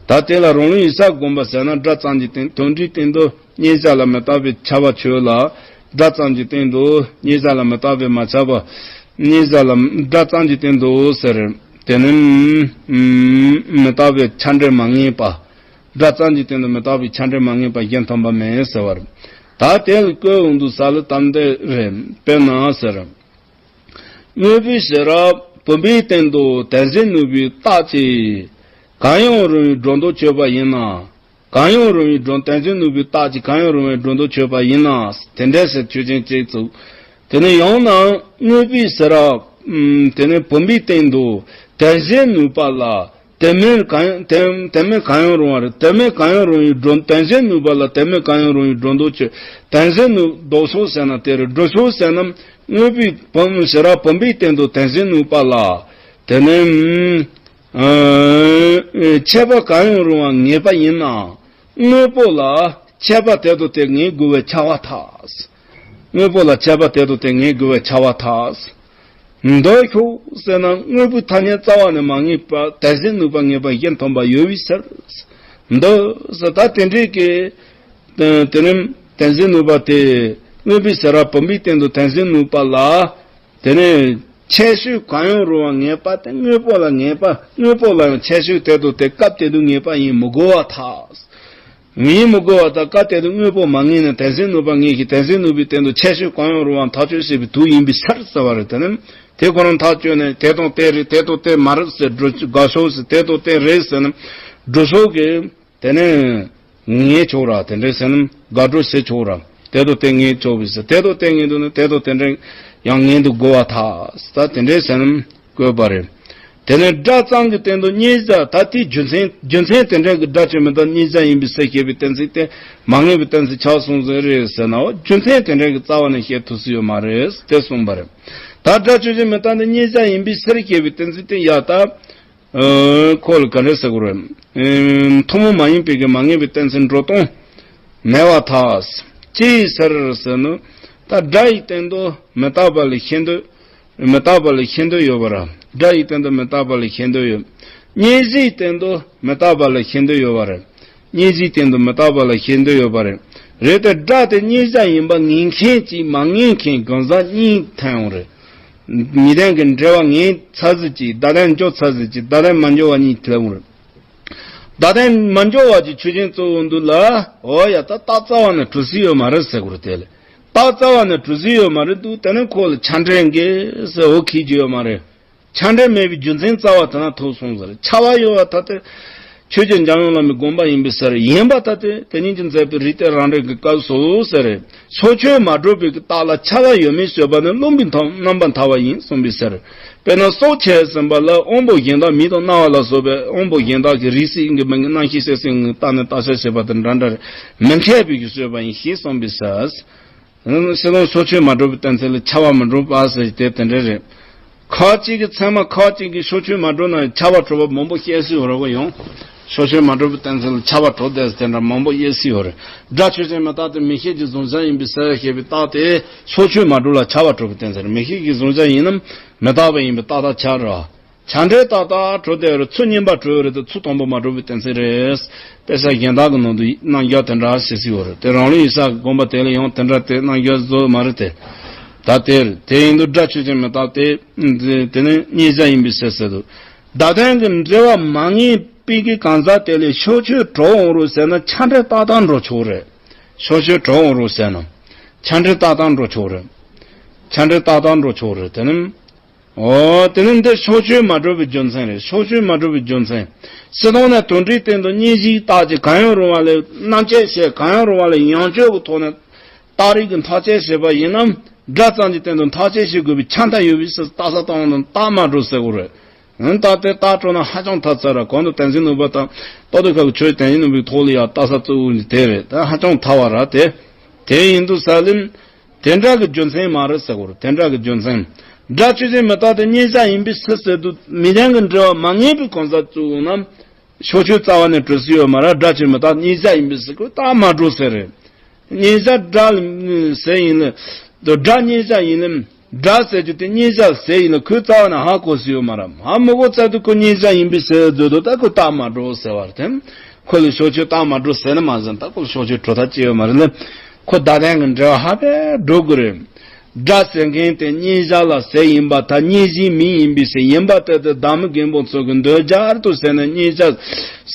ད་དེ་ལ་རང་ལུགས་ཡིག་གསར་བསྒོམ་པ་ཟེར་ན་སྒྲ་ཙམ་གྱི་སྟེང་དོན་འབྲིའི་སྟེང་དུ་གཉིས་བྱ་ལ་མི་རྟག་པའི་ཁྱབ་པ་ཆོས་ལ། སྒྲ་ཙམ་གྱི་སྟེང་དུ་གཉིས་བྱ་ལ་མི་རྟག་པའི་མ་ཁྱབ་པ། གཉིས་བྱ་ལ་སྒྲ་ཙམ་གྱི་སྟེང་དུ་ཟེར། དེ་ནི་མི་རྟག་པའི་ཆ་འདྲ་མ་ངེས་པ། སྒྲ་ཙམ་གྱི་སྟེང་དུ་མི་རྟག་པའི་ཆ་འདྲ་མ་ངེས་པ་བཞི་མཐོང་བ་མེད་ཟེར་བ་རེད། ད་དེ་ལ་བཀོད་འོང་དུས་ས་ལ་དམ་དེ་རེད། དཔེར་ན་ཟེར། དངོས་པོའི་ཤེས་རབ་བུམ་པའི་སྟེང་དུ་དོན་གཟིགས་ནུས་པའི་རྟགས་ཀྱིས་གང་ཡང་རུང་བའི་སྒྲོ་འདོགས་གཅོད་པ་ཡིན་ན། གང་ཡང་རུང་བའི་སྒྲོ་དོན་གཟིགས་ནུས་པའི་རྟགས་ཀྱིས་གང་ཡང་རུང་བའི་སྒྲོ་འདོགས་གཅོད་པ་ཡིན་ན། དེ་འདྲ་ཟེར་ཆོས་ཅན་གཅིག་བཙུགས། དེ་ནས་ཡང་ན་དངོས་པོའི་ཤེས་རབ་དེ་ནས་བུམ་པའི་སྟེང་དུ་དོན་གཟིགས་ནུས་པ་ལ། དོན་མེད་གང་ཡང་དོན་དོན་མེད་གང་ཡང་རུང་བ་རེད། དོན་མེད་གང་ཡང་རུང་བའི་སྒྲོ་དོན་གཟིགས་ནུས་པ་ལ་དོན་མེད་གང་ཡང་རུང་བའི་སྒྲོ་འདོགས་གཅོད། དོན་གཟིགས་ནུས་ལྡོག་ཕྱོགས་ཟེར་ན་དེ་རེད། སྒྲུབ་ཕྱོགས་ཟེར་ན་དངོས་པོའི་བུམ་ཤེས་རབ་བུམ་པའི་སྟེང་དུ་དོན་གཟིགས་ནུས་པ་ལ། དེ་ནས་ཨ་ཆད་པ་གང་ཡང་རུང་བ་ངེས་པ་ཡིན་ན། དངོས་པོ་ལ་ཆད་པ་དེ་དང་དེ་ངེས་དགོས་པའི་ཁྱབ་པ་ཐལ། དངོས་པོ་ལ་ཆད་པ་དེ་དང་དེ་ངེས་དགོས་པའི་ཁྱབ་པ་ཐལ། འདོད་ཤོག་ཟེར་ན་དངོས་པོའི་ཐ་སྙད་རྩ་བ་ནས་མ་ངེས་པ་དོན་གཟིགས་ནུས་པ་ངེས་པ་བཞི་མཐོང་བ་ཡོད་པའི་ཕྱིར། འདོད་ཟེར་ད་དེ་འདྲའི་གི་དེ་ནི་དོན་གཟིགས་ནུས་པ་དེ་དངོས་པོའི་ཤེས་རབ་བུམ་པའི་སྟེང་དུ་དོན་གཟིགས་ནུས་པ་ལ། དེ་ནས་ཁྱད་ཆོས་གང་ཡང་རུང་བ་ངེས་པ་དེ་དངོས་པོ་ལ་ངེས་པ། དངོས་པོ་ལ་ཡང་ཁྱད་ཆོས་དེ་དང་དེ་སྐབས་དེ་དུས་ངེས་པ་ཡིན་མི་དགོས་པ་ཐལ། ཡིན་མི་དགོས་པ་དང་སྐབས་དེ་དུས་དངོས་པོ་མ་ངེས་ནས་དོན་གཟིགས་ནུས་པ་ངེས་ཤིང་དོན་གཟིགས་ནུས་པའི་སྟེང་དུ་ཁྱད་ཆོས་གང་ཡང་རུང་བ་ཐག་གཅོད་བྱེད་པའི་དུས་ཡིན་པའི་ཕྱིར་ཟེར་བ་རེད། དེ་ནི་དེ་ཁོ་རང་ཐག་གཅོད་ནས་དེ་དང་དེ་རེད། དེ་དང་དེ་མ་རེད་ཟེར་སྒྲུབ་དགག་ཕྱོགས་ཟེར། དེ་དང་དེ་རེད་ཟེར་ན་སྒྲུབ་ཕྱོགས་ཀྱི། དེ་ནས་ངེས་ཆོག་ར། དེ་འདྲའི་ཟེར་ན་དགག་སྒྲུབ་བྱེད་ཆོག་ར། དེ་དང་དེ་ངེས་ཆོག་པའི་ཟེར། དེ་དང་དེ་ངེས་འདུག་ན་དེ་དང་དེ་འདྲ་ཡང་ངེས་འདུག་དགོས་པ་ཐལ། ད་དེ་འདྲའི་ཟེར་ན་བཀོད་པ་རེད། དེ་ནས་སྒྲ་ཙམ་གྱི་སྟེང་དུ་གཉིས་བྱ། ད་དེའི་རྒྱུ་མཚན་རྒྱུ་མཚན་དེ་འདྲ་གི་སྒྲ་ཆོས་མི་རྟག་གཉིས་བྱ་ཡིན་པའི་ཕྱིར་ཞེས་པའི་གཏན་ཚིགས་དེ་མ་ངེས་པའི་གཏན་ཚིགས་ཆགས་སོང་ཟེར་རེད་ཟེར་ན། འོ་རྒྱུ་མཚན་དེ་འདྲ་གི་རྩ་བ་ནས་བཤད་ཐུབ་ས་ཡོད་མ་རེད་དེ་གསུངས་པ་རེད། ད་སྒྲ་ཆོས་ཅན་མི་རྟག་སྟེ་གཉིས་བྱ་ཡིན་པའི་ཕྱིར་ཞེས་པའི་གཏན་ཚིགས་དེ་ཡ་ད། ཨ་ཁོ་ལ་ག་རེ་ཟེར་དགོས་རེད། ཨ་ཐུན་མོང་མ་ཡིན་པའི་གི་མ་ངེས་པའི་གཏན་ཚིགས་འགྲོ་སྟངས་མེད་པར་ཐལ། ཅིའི་ཕྱིར་ཟེར་ན། ད་སྒྲ་ཡི་སྟེང་དུ་མི་རྟག་པ་ལ་ཤེས་འདོད། མི་རྟག་པ་ལ་ཤེས་འདོད་ཡོད་པ་རེད། སྒྲ་ཡི་སྟེང་དུ་མི་རྟག་པ་ལ་ཤེས་འདོད་ཡོད། གཉིས་བྱའི་སྟེང་དུ་མི་རྟག་པ་ལ་ཤེས་འདོད་ཡོད་པ་རེད། གཉིས་བྱའི་སྟེང་དུ་མི་རྟག་པ་ལ་ཤེས་འདོད་ཡོད་པ་རེད། རེད་དེ་སྒྲ་དེ་གཉིས་བྱ་ཡིན་པ་ངེས་མཁན་གྱིས་མ་ངེས་མཁན་གང་ཟག་གཉིས་ཐོན་ཡོང་རེད། ཉིད་ལྡན་གྱི་འབྲེལ་བ་ངེས་ཚར་ཟིག་ཅིག་བརྡ་དོན་འཇོག་ཚར་ཟིག་ཅིག་བརྡ་དོན་མ་འཇོག་པ་གཉིས་ཐོན་ཡོང་རེད། བརྡ་དོན་མ་འཇོག་པ་ཅིག་ཆོས་ཅན་གཙོ་བོ་འདུག་ལ། འོ་ཡ་ད་རྟགས་རྩ་བ་ནས་གྲུབ་ས་ཡོད་མ་རེད་ཟེར་དགོས་རེད། དེ་ལས་རྟགས་རྩ་བ་ནས་གྲུབ་ས་ཡོད་མ་རེད་འདུག་དེ་ནས་ཁོ་ལ་ཆ་འདྲ་ཡིན་གྱི་ཟེར་འོ་ཁྱེད་ཀྱི་ཡོད་མ་རེད། ཆ་འདྲ་མེད་པའི་རྒྱུ་མཚན་རྩ་བ་དེ་ན་ཐུག་སོང་ཟེར། ཆ་བ་ཡོད་པ་ད་དེ་ཆོས་རྗེ་འཇམ་དབྱངས་བླ་མའི་དགོངས་པ་ཡིན་པའི་ཕྱིར། ཡིན་པ་ད་དེ་དེ་ཉིད་ཀྱིས་མཛད་པའི་རིགས་གཏེར་རང་འགྲེལ་གྱི་སྐབས་སུ་ཟེར། ཕྱོགས་ཆོས་མ་གྲུབ་པའི་རྟགས་ལ་ཆ་བ་ཡོད་མེད་བཟོད་པ་ནི་རློམ་པའི་མཐའ་རྣམ་པར་ཐར་པ་ཡིན་གསུངས་པའི་ཕྱིར། དཔེར་ན་སྲོག་ཆད་ཟིན་པ་ལ་དབང་པོ་གཞན་དག་མིག་དང་རྣ་བ་ལ་སོགས་པའི་དབང་པོ་གཞན་དག་གི་རིགས་སུ་ཡིན་གྱི་མིན་གྱི་རྣམ་ཤེས་ཤེས་སེམས་ཀྱི་རྟགས་ནི་རྟགས་ཆ་བྱེད་པ་དང་འདྲ་འདྲ་རེད། མི་འཐད་པའི་གི་བཟོད་པ་ཡིན་ཞེས་གསུངས་པའི་ཕྱིར། སྤྱིར་བཏང་ཕྱོགས་ཆོས་མ་གྲུབ་པའི་གཏན་ཚིགས་ལ་ཆ་བ་མི་གྲུབ་པ་ཟེར་དེ་དེ་འདྲ་རེད། ཁ་ཅིག་གི་ཚད་མ་ཁ་ཅིག་གི་ཕྱོགས་ཆོས་མ་གྲུབ་ན་ཆ་བ་གྲུབ་པ་མང་པོ་བཤད་སྲིད་ཡོད་རེད་གོ་ཡང་། ཕྱོགས་ཆོས་མ་གྲུབ་པའི་གཏན་ཚིགས་ལ་ཆ་བ་གྲུབ་བསྡད་ཟེར་དེ་འདྲ་མང་པོ་བཤད་སྲིད་ཡོད་རེད། སྒྲ་ཆོས་ཅན་མི་རྟག་སྟེ་མིག་ཤེས་ཀྱི་གཟུང་བྱ་ཡིན་པའི་ཕྱིར་ཞེས་པའི་རྟགས་དེ་ཕྱོགས་ཆོས་མ་གྲུབ་ལ་ཆ་བ་གྲུབ་པའི་གཏན་ཚིགས་རེད། མིག་ཤེས་ཀྱི་གཟུང་བྱ་ཡིན་ནམ་མི་རྟག་པ་ཡིན་པའི་རྟགས་དག་ཆ་རེད། ཆ་འདྲའི་རྟགས་དག་གྲུབ་བསྡད་རེད། ཚུལ་གཉིས་པ་གྲུབ་ཡོད་རེད་དེ་ཚུལ་དང་པོ་མ་གྲུབ་པའི་གཏན་ཚིགས་རེད། དཔེ་ཆ་གཞན་དག་གི་ནང་དུ་རྣམ་འགྱུར་དེ་འདྲ་བྱེད་སྲིད་ཡོད་རེད། དེ་རང་ལུགས་ཡིག་གསར་དགོངས་པ་དེ་ལ་ཡང་དེ་འདྲ་དེ་རྣམ་འགྱུར་བཟོ་མ་རེད་དེ། ད་དེར་དེ་ཡིན་དུས་སྒྲ་ཆོས་ཅན་མི་རྟག་སྟེ། དེ་ནི་གཉིས་བྱ་ཡིན་པའི་ཕྱིར་ཟེར་དུས། བརྡ་དོན་གྱི་འབྲེལ་བ་མ་ངེས་པའི་གི་གང་ཟག་དེ་ལས་ཕྱོགས་ཆོས་གྲུབ་འོང་རུང་ཟེར་ན་ཆ་འདྲའི་རྟགས་དག་འགྲོ་ཆོག་རེད། ཕྱོགས་ཆོས་གྲུབ་འོང་རུང་ཟེར་ན། ཆ་འདྲའི་རྟགས་དག་འགྲོ་ཆོག་རེད། ཆ་འདྲའི་རྟགས་དག་འགྲོ་ཆོག་རེད་དེ་ནི། འོ། དེ་ནི་འདི་ཕྱོགས་ཆོས་མ་གྲུབ་པའི་རྒྱུ་མཚན་རེད། ཕྱོགས་ཆོས་མ་གྲུབ་པའི་རྒྱུ་མཚན། སྤྱིར་བཏང་ནས་དོན་འབྲིའི་སྟེང་དུ་གཉིས་བྱའི་རྟགས་ཀྱིས་གང་ཡང་རུང་བ་ལས་རྣམ་དཔྱོད་བྱེད། གང་ཡང་རུང་བ་ལས་ཡང་དཔྱོད་ཀྱི་ཐོག་ནས་རྟགས་རིགས་ཀྱི་མཐའ་དཔྱད་བྱེད་པ་ཡིན་ན། སྒྲ་ཙམ་གྱི་སྟེང་དུ་མཐའ་དཔྱད་བྱེད་དགོས་པའི་ཆ་འདྲ་ཡོད་པའི་ཕྱིར་རྟགས་གསལ་བཏང་ན་རྟགས་མ་གྲུབ་ཟེར་དགོས་རེད། ཨང་། རྟགས་དེ་རྟགས་གྲུབ་ན་ཧ་ཅང་ཐལ་ཚར་ར། གོང་དུ་བསྟན་འཛིན་ནུས་པ་དང་རྟག་ཏུ་ཁྱབ་ཀྱི་ཆོས་བསྟན་འཛིན་ནུས་པའི་ཐོག་ལ་ཡང་རྟགས་གསལ་བཙུགས་འོང་གི་དེ་རེད། ད་ཧ་ཅང་ཐལ་བ་ར་དེ། དེ་ཡིན་དུས་ས་ལེམ། དེ་འདྲ་གི་རྒྱུ་མཚན་མ་རེད་ཟེར་དགོས་རེད། དེ་འདྲ་གི་རྒྱུ་མཚན། སྒྲ་ཆོས་ཅན་མི་རྟག་སྟེ་མཉན་བྱ་ཡིན་པའི་ཕྱིར་ཟེར་དུས་མི་ལྡན་གྱི་འབྲེལ་བ་མ་ངེས་པའི་གང་ཟག་གཙོ་བོ་རྣམས་ཕྱོགས་ཆོས་རྩ་བ་ནས་གྲུབ་སྲིད་ཡོད་མ་རེད། སྒྲ་ཆོས་མི་རྟག་མཉན་བྱ་ཡིན་པའི་ཕྱིར་ཁོ་རྟག་མ་གྲུབ་ཟེར་རེད། མཉན་བྱ་སྒྲ་ལ་ཟེར་ཡིན་ལ། སྒྲ་མཉན་བྱ་ཡིན་ལ། སྒྲ་ཟེར་རྒྱུ་དེ་མཉན་བྱ་ཟེར་ཡིན་ལ་ཁོའི་རྩ་བ་ནས་ཧ་གོ་སྲིད་ཡོད་མ་རེད། ཧ་མི་གོ་ཚར་དུས་ཁོ་མཉན་བྱ་ཡིན་པའི་ཕྱིར་ཟེར་དུས་ད་ཁོ་རྟག་མ་གྲུབ་ཟེར་བ་རེད་དེ། ཁོ་ལ་ཕྱོགས་ཆོས་རྟག་མ་གྲུབ་ཟེར་ན་མ་ཟིན་ད་ཁོ་ལ་ཕྱོགས་ཆོས་གྲུབ་ཐབས་ཅི་ཡོད་མ་རེད་ལ། ཁོ་བརྡ་དོན་གྱི་འབྲེལ་བ་ཧ་པས་འགྲོ་དགོས་རེད། སྒྲ་ཟེར་མཁན་དེ་མཉན་བྱ་ལ་ཟེར་ཡིན་པ་ད་མཉན་བྱའི་མིང་ཡིན་པའི་ཕྱིར་ཡིན་པ་ལྟར་དུ་གདམས་ངག་རྒན་པོ་ཚོ་གི་འདོད་སྦྱར་དུ་ཟེར་ན་མཉན་བྱ་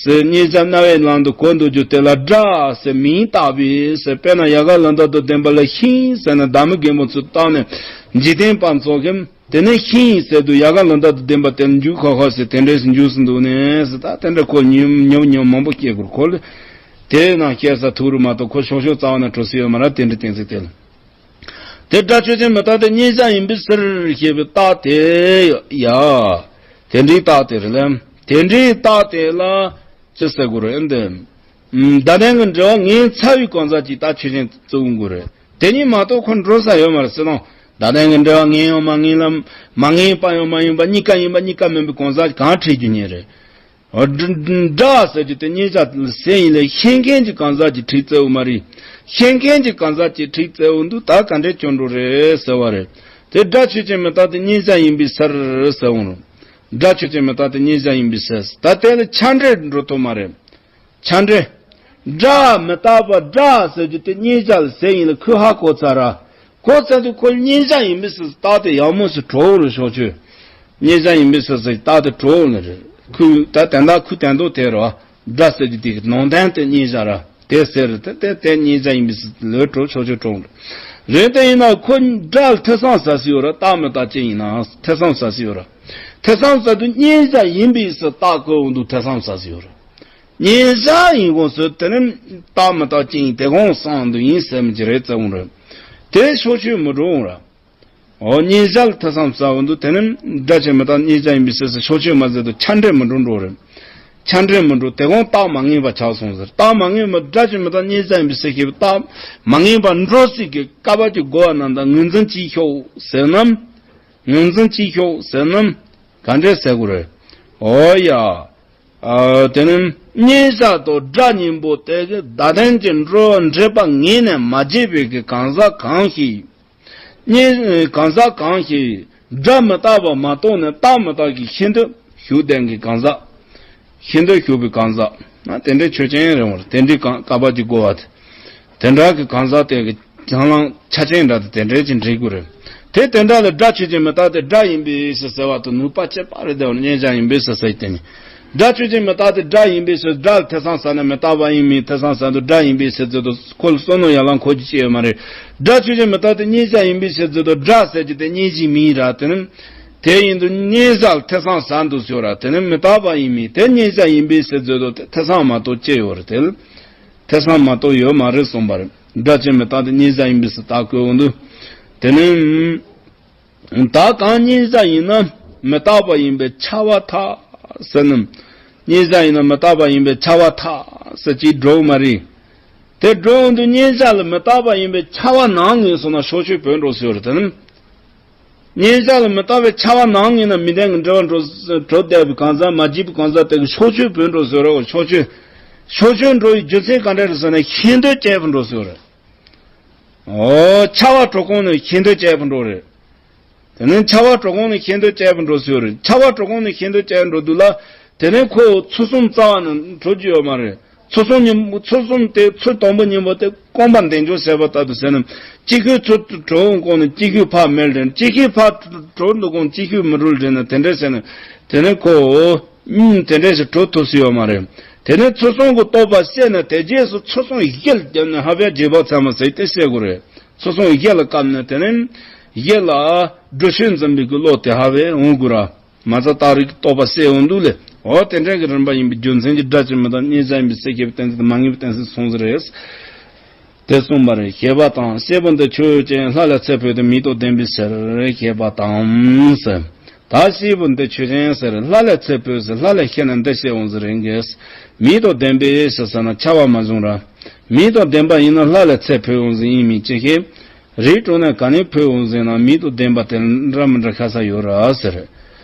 ཟེར་མཉན་བྱ་རྣ་བའི་ལམ་དུ་གོ་འདུག་རྒྱུ་དེ་ལ་སྒྲ་ཟེར་མིང་བཏགས་པའི་ཟེར། དཔེར་ན་ཡལ་ག་ལོ་འདབ་དང་ལྡན་པ་ལ་ཤིང་ཟེར་ན་གདམས་ངག་རྒན་པོ་ཚོ་བཏགས་ནས་འཇིག་རྟེན་པ་ཚོ་གི་དེ་ནས་ཤིང་ཟེར་དུས་ཡལ་ག་ལོ་འདབ་དང་ལྡན་པ་དེ་ལ་འཇུག་ཁོ་ཁོ་ཟེར་དེ་འདྲས་སུ་འཇུག་སུ་འདུག་ནས་ཟེར། ད་དེ་འདྲ་ཁོ་ཉོབ་ཉོབ་ཉོབ་མང་པོ་སྐྱེ་དགོས་ཁོ་ལ་དེ་ནང་སྐྱེ་ས་ཐུག་རུ་མ་གཏོགས་ཁོ་ཤོག་ཤོག་རྩ་བ་ནས་གྲུབ་སྲིད་ཡོད་མ་རེད། དེ་འདྲའི་གཏན་ཚིགས་དེ་ལ། དེ་སྒྲ་ཆོས་ཅན་མི་རྟག་སྟེ་མཉན་བྱ་ཡིན་པའི་ཕྱིར་ཞེས་པའི་རྟགས་དེ་ཡ། དེ་འདྲའི་རྟགས་དེ་རེད་ལ། དེ་འདྲའི་རྟགས་དེ་ལ་ཅི་ཟེར་དགོས་རེད་འདི། བརྡ་དོན་གྱི་འབྲེལ་བ་ངེས་ཚར་བའི་གང་ཟག་ཅིག་རྟགས་ཆོས་ཅན་བརྩི་དགོས་རེད། དེ་གཉིས་མ་གཏོགས་ཁོ་འགྲོ་ས་ཡོད་མ་རེད་ཟེར་ན། བརྡ་དོན་གྱི་འབྲེལ་བ་ངེས་ཡང་མ་ངེས་ལ། མ་ངེས་པ་ཡང་མ་ཡིན་པ་གཉིས་ཀ་ཡིན་པ་གཉིས་ཀ་མིན་པའི་གང་ཟག་གང་འཁྲིད་རྒྱུ་ཉིད་རེད། འོ། སྒྲ་སྒྲ་ཟེར་རྒྱུ་དེ་མཉན་བྱ་ཟེར་ཡིན་ལས་ཤེས་མཁན་གྱི་གང་ཟག་གིས་འཁྲིད་བརྩིའོ་མ་རེད། ཤེས་མཁན་གྱི་གང་ཟག་གིས་འཁྲིད་བརྩིའོ་འདུག་ད་ག་འདྲས་སྐྱོན་འགྲོ་རེད་ཟེར་བ་རེད། དེ་སྒྲ་ཆོས་ཅན་མི་རྟག་སྟེ་མཉན་བྱ་ཡིན་པའི་ཕྱིར་ཟེར་འོང་རུང་། སྒྲ་ཆོས་ཅན་མི་རྟག་སྟེ་མཉན་བྱ་ཡིན་པའི་ཕྱིར། ད་དེ་ལ་ཆ་འདྲེ་འགྲོ་ཐུབ་མ་རེད། ཆ་འདྲེ། སྒྲ་མི་རྟག་པ་སྒྲ་ཟེར་རྒྱུ་དེ་མཉན་བྱ་ལ་ཟེར་ཡིན་ལ་ཁོས་ཧ་གོ་ཚར་ར། གོ་ཚར་དུས་ཁོ་མཉན་བྱ་ཡིན་པའི་ཕྱིར་རྟགས་དེ་ཡག་མོ་ཞིག་གྲུབ་རེད། ཕྱོགས་ཆོས། མཉན་བྱ་ཡིན་པའི་ཕྱིར་ཟེར་རྟགས་དེ་གྲུབ་ནི་རེད། ཁོས་ད་དོན་དག་ཁོས་དོན་དག་དེ་རེད་བ། སྒྲ་ཟེར་རྒྱུ་དེ་གི་ནང་དོན་དེ་མཉན་བྱ་ར་དེ་ཟེར་རེད། དེ་དེ་དེ་མཉན་བྱ་ཡིན་པའི་ཕྱིར་ལོས་གྲུབ། ཕྱོགས་ཆོས་གྲུབ་རེད། རེད་དེ་ཡིན་ན་ཁོ་སྒྲ་ལ་ཐེ་ཚོམ་ཟ་སྲིད་ཡོད་ར། རྟགས་མི་རྟག་ཅན་ཡིན་ན་ཐེ་ཚོམ་ཟ་སྲིད་ཡོད་ར། ཐེ་ཚོམ་ཟ་དུས་མཉན་བྱ་ཡིན་པའི་ཕྱིར་རྟགས་བཀོད་འོང་དུས་ཐེ་ཚོམ་ཟ་སྲིད་ཡོད་ར། མཉན་བྱ་ཡིན་དགོས་ཟེར་དེ་ནི་རྟགས་མི་རྟག་ཅན་དེ་གང་གསུངས་འདུག་ཡིན་ཟེར་མི་ཅི་རེད་ཟེར་འོང་རེད། དེ་ཕྱོགས་ཆོས་མི་འགྲོ་འོང་ར། འོ། མཉན་བྱ་ལ་ཐེ་ཚོམ་ཟ་འོང་དུས་དེ་ནི་སྒྲ་ཆོས་མི་རྟག་མཉན་བྱ་ཡིན་པའི་ཕྱིར་ཟེར་ཕྱོགས་ཆོས་མ་ཟེར་དུས་ཆ་འདྲེ་མི་འགྲོ་འགྲོ་རེད། ཆ་འདྲེ་མི་འགྲོ། དེ་གང་རྟགས་མ་ངེས་པ་ཆགས་སོང་ཟེར། རྟགས་མ་ངེས་པ་སྒྲ་ཆོས་མི་རྟག་མཉན་བྱ་ཡིན་པའི་ཕྱིར་ཞེས་པའི་རྟགས་མ་ངེས་པ་འགྲོ་སྲིད་ཀྱི་བསྐལ་པ་གྱི་རྒོལ་བ་རྣམས་དང་ངོས་འཛིན་གྱིས་ཤོག་ཟེར་ན། ངོས་འཛིན་གྱིས་ཤོག་ཟེར་ན། ག་འདྲས་ཟེར་དགོས་རེད། འོ་ཡ། ཨ། དེ་ནི་མཉན་བྱ་དང་སྒྲ་གཉིས་པོ་དེ་གི་བརྡ་དོན་གྱི་འགྲོ་འགྲེལ་པ་ངེས་ནས་མ་བརྗེད་པའི་གི་གང་ཟག་གང་ཞིག་མཉན། གང་ཟག་གང་ཞིག་སྒྲ་མི་རྟག་པ་མ་རྟོགས་ནས་རྟགས་མི་རྟག་གི་ཤེས་འདོད་ཞུགས་ལྡན་གྱི་གང་ཟག་ཤེས་འདོད་ཞུགས་པའི་གང་ཟག་ན་དེ་འདྲའི་ཆོས་ཅན་རེད་བ། དེ་འདྲའི་གང་བསྐལ་པ་གྱི་རྒོལ་བ་དེ། དེ་འདྲ་གི་གང་ཟག་དེ་གི་ཆང་ལང་ཆ་ཅན་འདྲ་དེ་དེ་འདྲའི་ཅིག་འདྲི་དགོས་རེད། དེ་དེ་འདྲ་ལ་སྒྲ་ཆོས་ཅན་མི་རྟག་སྟེ་སྒྲ་ཡིན་པའི་ཕྱིར་ཟེར་བ་དང་ནུས་པ་ཆེ་བ་རེད་དེ་མཉན་བྱ་ཡིན་པའི་ཕྱིར་ཟེར་དེ་ནི། སྒྲ་ཆོས་ཅན་མི་རྟག་སྟེ་སྒྲ་ཡིན་པའི་ཕྱིར། སྒྲ་ལ་ཐེ་ཚོམ་ཟ་ན་མི་རྟག་པ་ཡིན་མིན་ཐེ་ཚོམ་ཟ་དུས་སྒྲ་ཡིན་པའི་ཕྱིར་ཟེར་དུས་ཁོ་ལ་བསམ་མནོ་ཡར་ལངས་ཁོ་ཅི་ཅི་ཡོད་མ་རེད། སྒྲ་ཆོས་ཅན་མི་རྟག་སྟེ་མཉན་བྱ་ཡིན་པའི་ཕྱིར་ཟེར་དུས་སྒྲ་ཟེར་རྒྱུ་དེ་མཉན་བྱའི་མིང་ར། དེ་ནི་དེ་ཡིན་དུས་མཉན་བྱ་ལ་ཐེ་ཚོམ་ཟ་འདུག་ཟེར་ར། དེ་ནི་མི་རྟག་པ་ཡིན་མིན་དེ་མཉན་བྱ་ཡིན་པའི་ཕྱིར་ཟེར་དུས་དེ་ཐེ་ཚོམ་མ་གཏོགས་ཅི་ཡོད་རེད་དེ། ཐེ་ཚོམ་མ་གཏོགས་ཡོད་མ་རེད་གསུངས་པ་རེད། སྒྲ་ཆོས་མི་རྟག་སྟེ་མཉན་བྱ་ཡིན་པའི་ཕྱིར་རྟགས་བཀོད་འོང་དུས། དེ་ནི། ད་གང་མཉན་བྱ་ཡིན་ན་མི་རྟག་པ་ཡིན་པས་ཁྱབ་པར་ཐལ་ཟེར་ན། མཉན་བྱ་ཡིན་ན་མི་རྟག་པ་ཡིན་པས་ཁྱབ་པར་ཐལ་ཟེར་གྱི་འགྲོ་མ་རེད། དེ་འགྲོ་འོང་དུས་མཉན་བྱ་ལ་མི་རྟག་པ་ཡིན་པས་ཁྱབ་པ་ནང་ངེས་སོང་ན་ཕྱོགས་ཆོས་བོད་འགྲོ་སྲིད་རེད་དེ་ནི། མཉན་བྱ་ལ་མི་རྟག་པའི་ཁྱབ་པ་ནང་ངེས་ན་མི་ལྡན་གྱི་འབྲེལ་བ་འགྲོ་གྲུབ་བསྡད་པའི་གང་ཟག་མ་བརྗེད་པའི་གང་ཟག་དེ་གི་ཕྱོགས་ཆོས་བོད་འགྲོ་སྲིད་རེད། ཕྱོགས་ཆོས། ཕྱོགས་ཆོས་འགྲོ་བའི་རྒྱུ་མཚན་ག་འདྲ་རེད་ཟེར་ན་ཤེས་འདོད་སྐྱེས་པ་འགྲོ་སྲིད་རེད། འོ། ཁྱབ་པ་གྲུབ་གོང་ནས་ཤེས་འདོད་སྐྱེས་པ་འགྲོ་རེད། དེ་ནས་ཁྱབ་པ་གྲུབ་གོང་ནས་ཤེས་འདོད་སྐྱེས་པ་འགྲོ་སྲིད་རེད། ཁྱབ་པ་གྲུབ་གོང་ནས་ཤེས་འདོད་སྐྱེས་པ་འགྲོ་དུས་ལ། དེ་ནས་ཁོ་ཚུལ་གསུམ་རྩ་བ་ནས་གྲུབ་ཀྱི་ཡོད་མ་རེད། ཚུལ་གསུམ་གཉིས། ཚུལ་གསུམ་དེ་ཚུལ་དང་པོ་གཉིས་པོ་དེ་སྐོམ་པ་འདོད་འཇོ་ཟེར་བ་ལྟ་བུ་ཟེར་ན། གཅིག་ཤོས་ཚུར་གྲུབ་གོང་ནས་གཅིག་ཤོས་ཕར་མེད་དྲན། གཅིག་ཤོས་ཕར་གྲུབ་འདུག་གོང་གཅིག་ཤོས་མི་འགྲོ་དྲན་ན་དེ་འདྲས་ཟེར་ན། དེ་ནས་ཁོ། ཨུམ། དེ་འདྲས་ཞིག་གྲུབ་ཐུབ་སྲིད་ཡོད་མ་རེད། དེ་ནས་ཚུལ་གསུམ་གྱི་རྟོགས་པ་སད་ནས་དེ་རྗེས་སུ་ཚུལ་གསུམ་གཞི་ལ་བརྒྱབ་ནས་ཧ་བའི་རྗེས་དཔག་ཚད་མ་ཟེར་དེ་བཤད་དགོས་རེད། ཚུལ་གསུམ་གཞི་ལ་བཀབ་ནས་དེ་ནས་གཞི་ལ་སྒྲུབ་བྱེད་འཛིན་པའི་གི་བློ་དེ་ཧ་བའི་འོང་དགོས་ར། མ་རྩ་རྟགས་རིགས་ཀྱི་རྟོགས་པ་སད་འོང་དུས་ལས། འོ། དེ་འདྲ་གི་རིམ་པ་ཡིན་པའི་རྒྱུ་མཚན་གྱིས་སྒྲ་ཆོས་མི་རྟག་མཉན་བྱ་ཡིན་པའི་ཕྱིར་ཞེས་པའི་གཏན་ཚིགས་དེ་མ་ངེས་པའི་གཏན་ཚིགས་སོང་ཟེར་རེད། དེ་གསུངས་པ་རེད། ཞེས་པ་དང་། སྐྱེས་བུ་འདི་ཆོས་ཅན། ལྷ་ལས་ཚེ་འཕོས་ཏེ་མིག་དང་ལྡན་པའི་ཕྱིར་ཞེས་པ་དང་། ད་སྐྱེས་བུ་འདི་ཆོས་ཅན་ཟེར། ལྷ་ལས་ཚེ་འཕོས་ཟེར། ལྷ་ལས་ཤི་ནས་འདི་སྐྱེ་འོང་ཟེར་རེད་གི། མིག་དང་ལྡན་པའི་ཕྱིར་ཟེར་ན་ཁྱབ་པ་མ་བྱུང་ར། མིག་དང་ལྡན་པ་ཡིན་ན་ལྷ་ལས་ཚེ་འཕོས་འོང་ཟེར་ཡིན་མིན་ཅི་ཤེས། རིགས་དྲུག་ནས་ག་ནས་འཕོས་འོང་ཟེར་ན་མིང་དང་ལྡན་པ་དེ་འདྲ་མི་འདྲ་ཤ་ཚ་ཡོད་ར་ཟེར།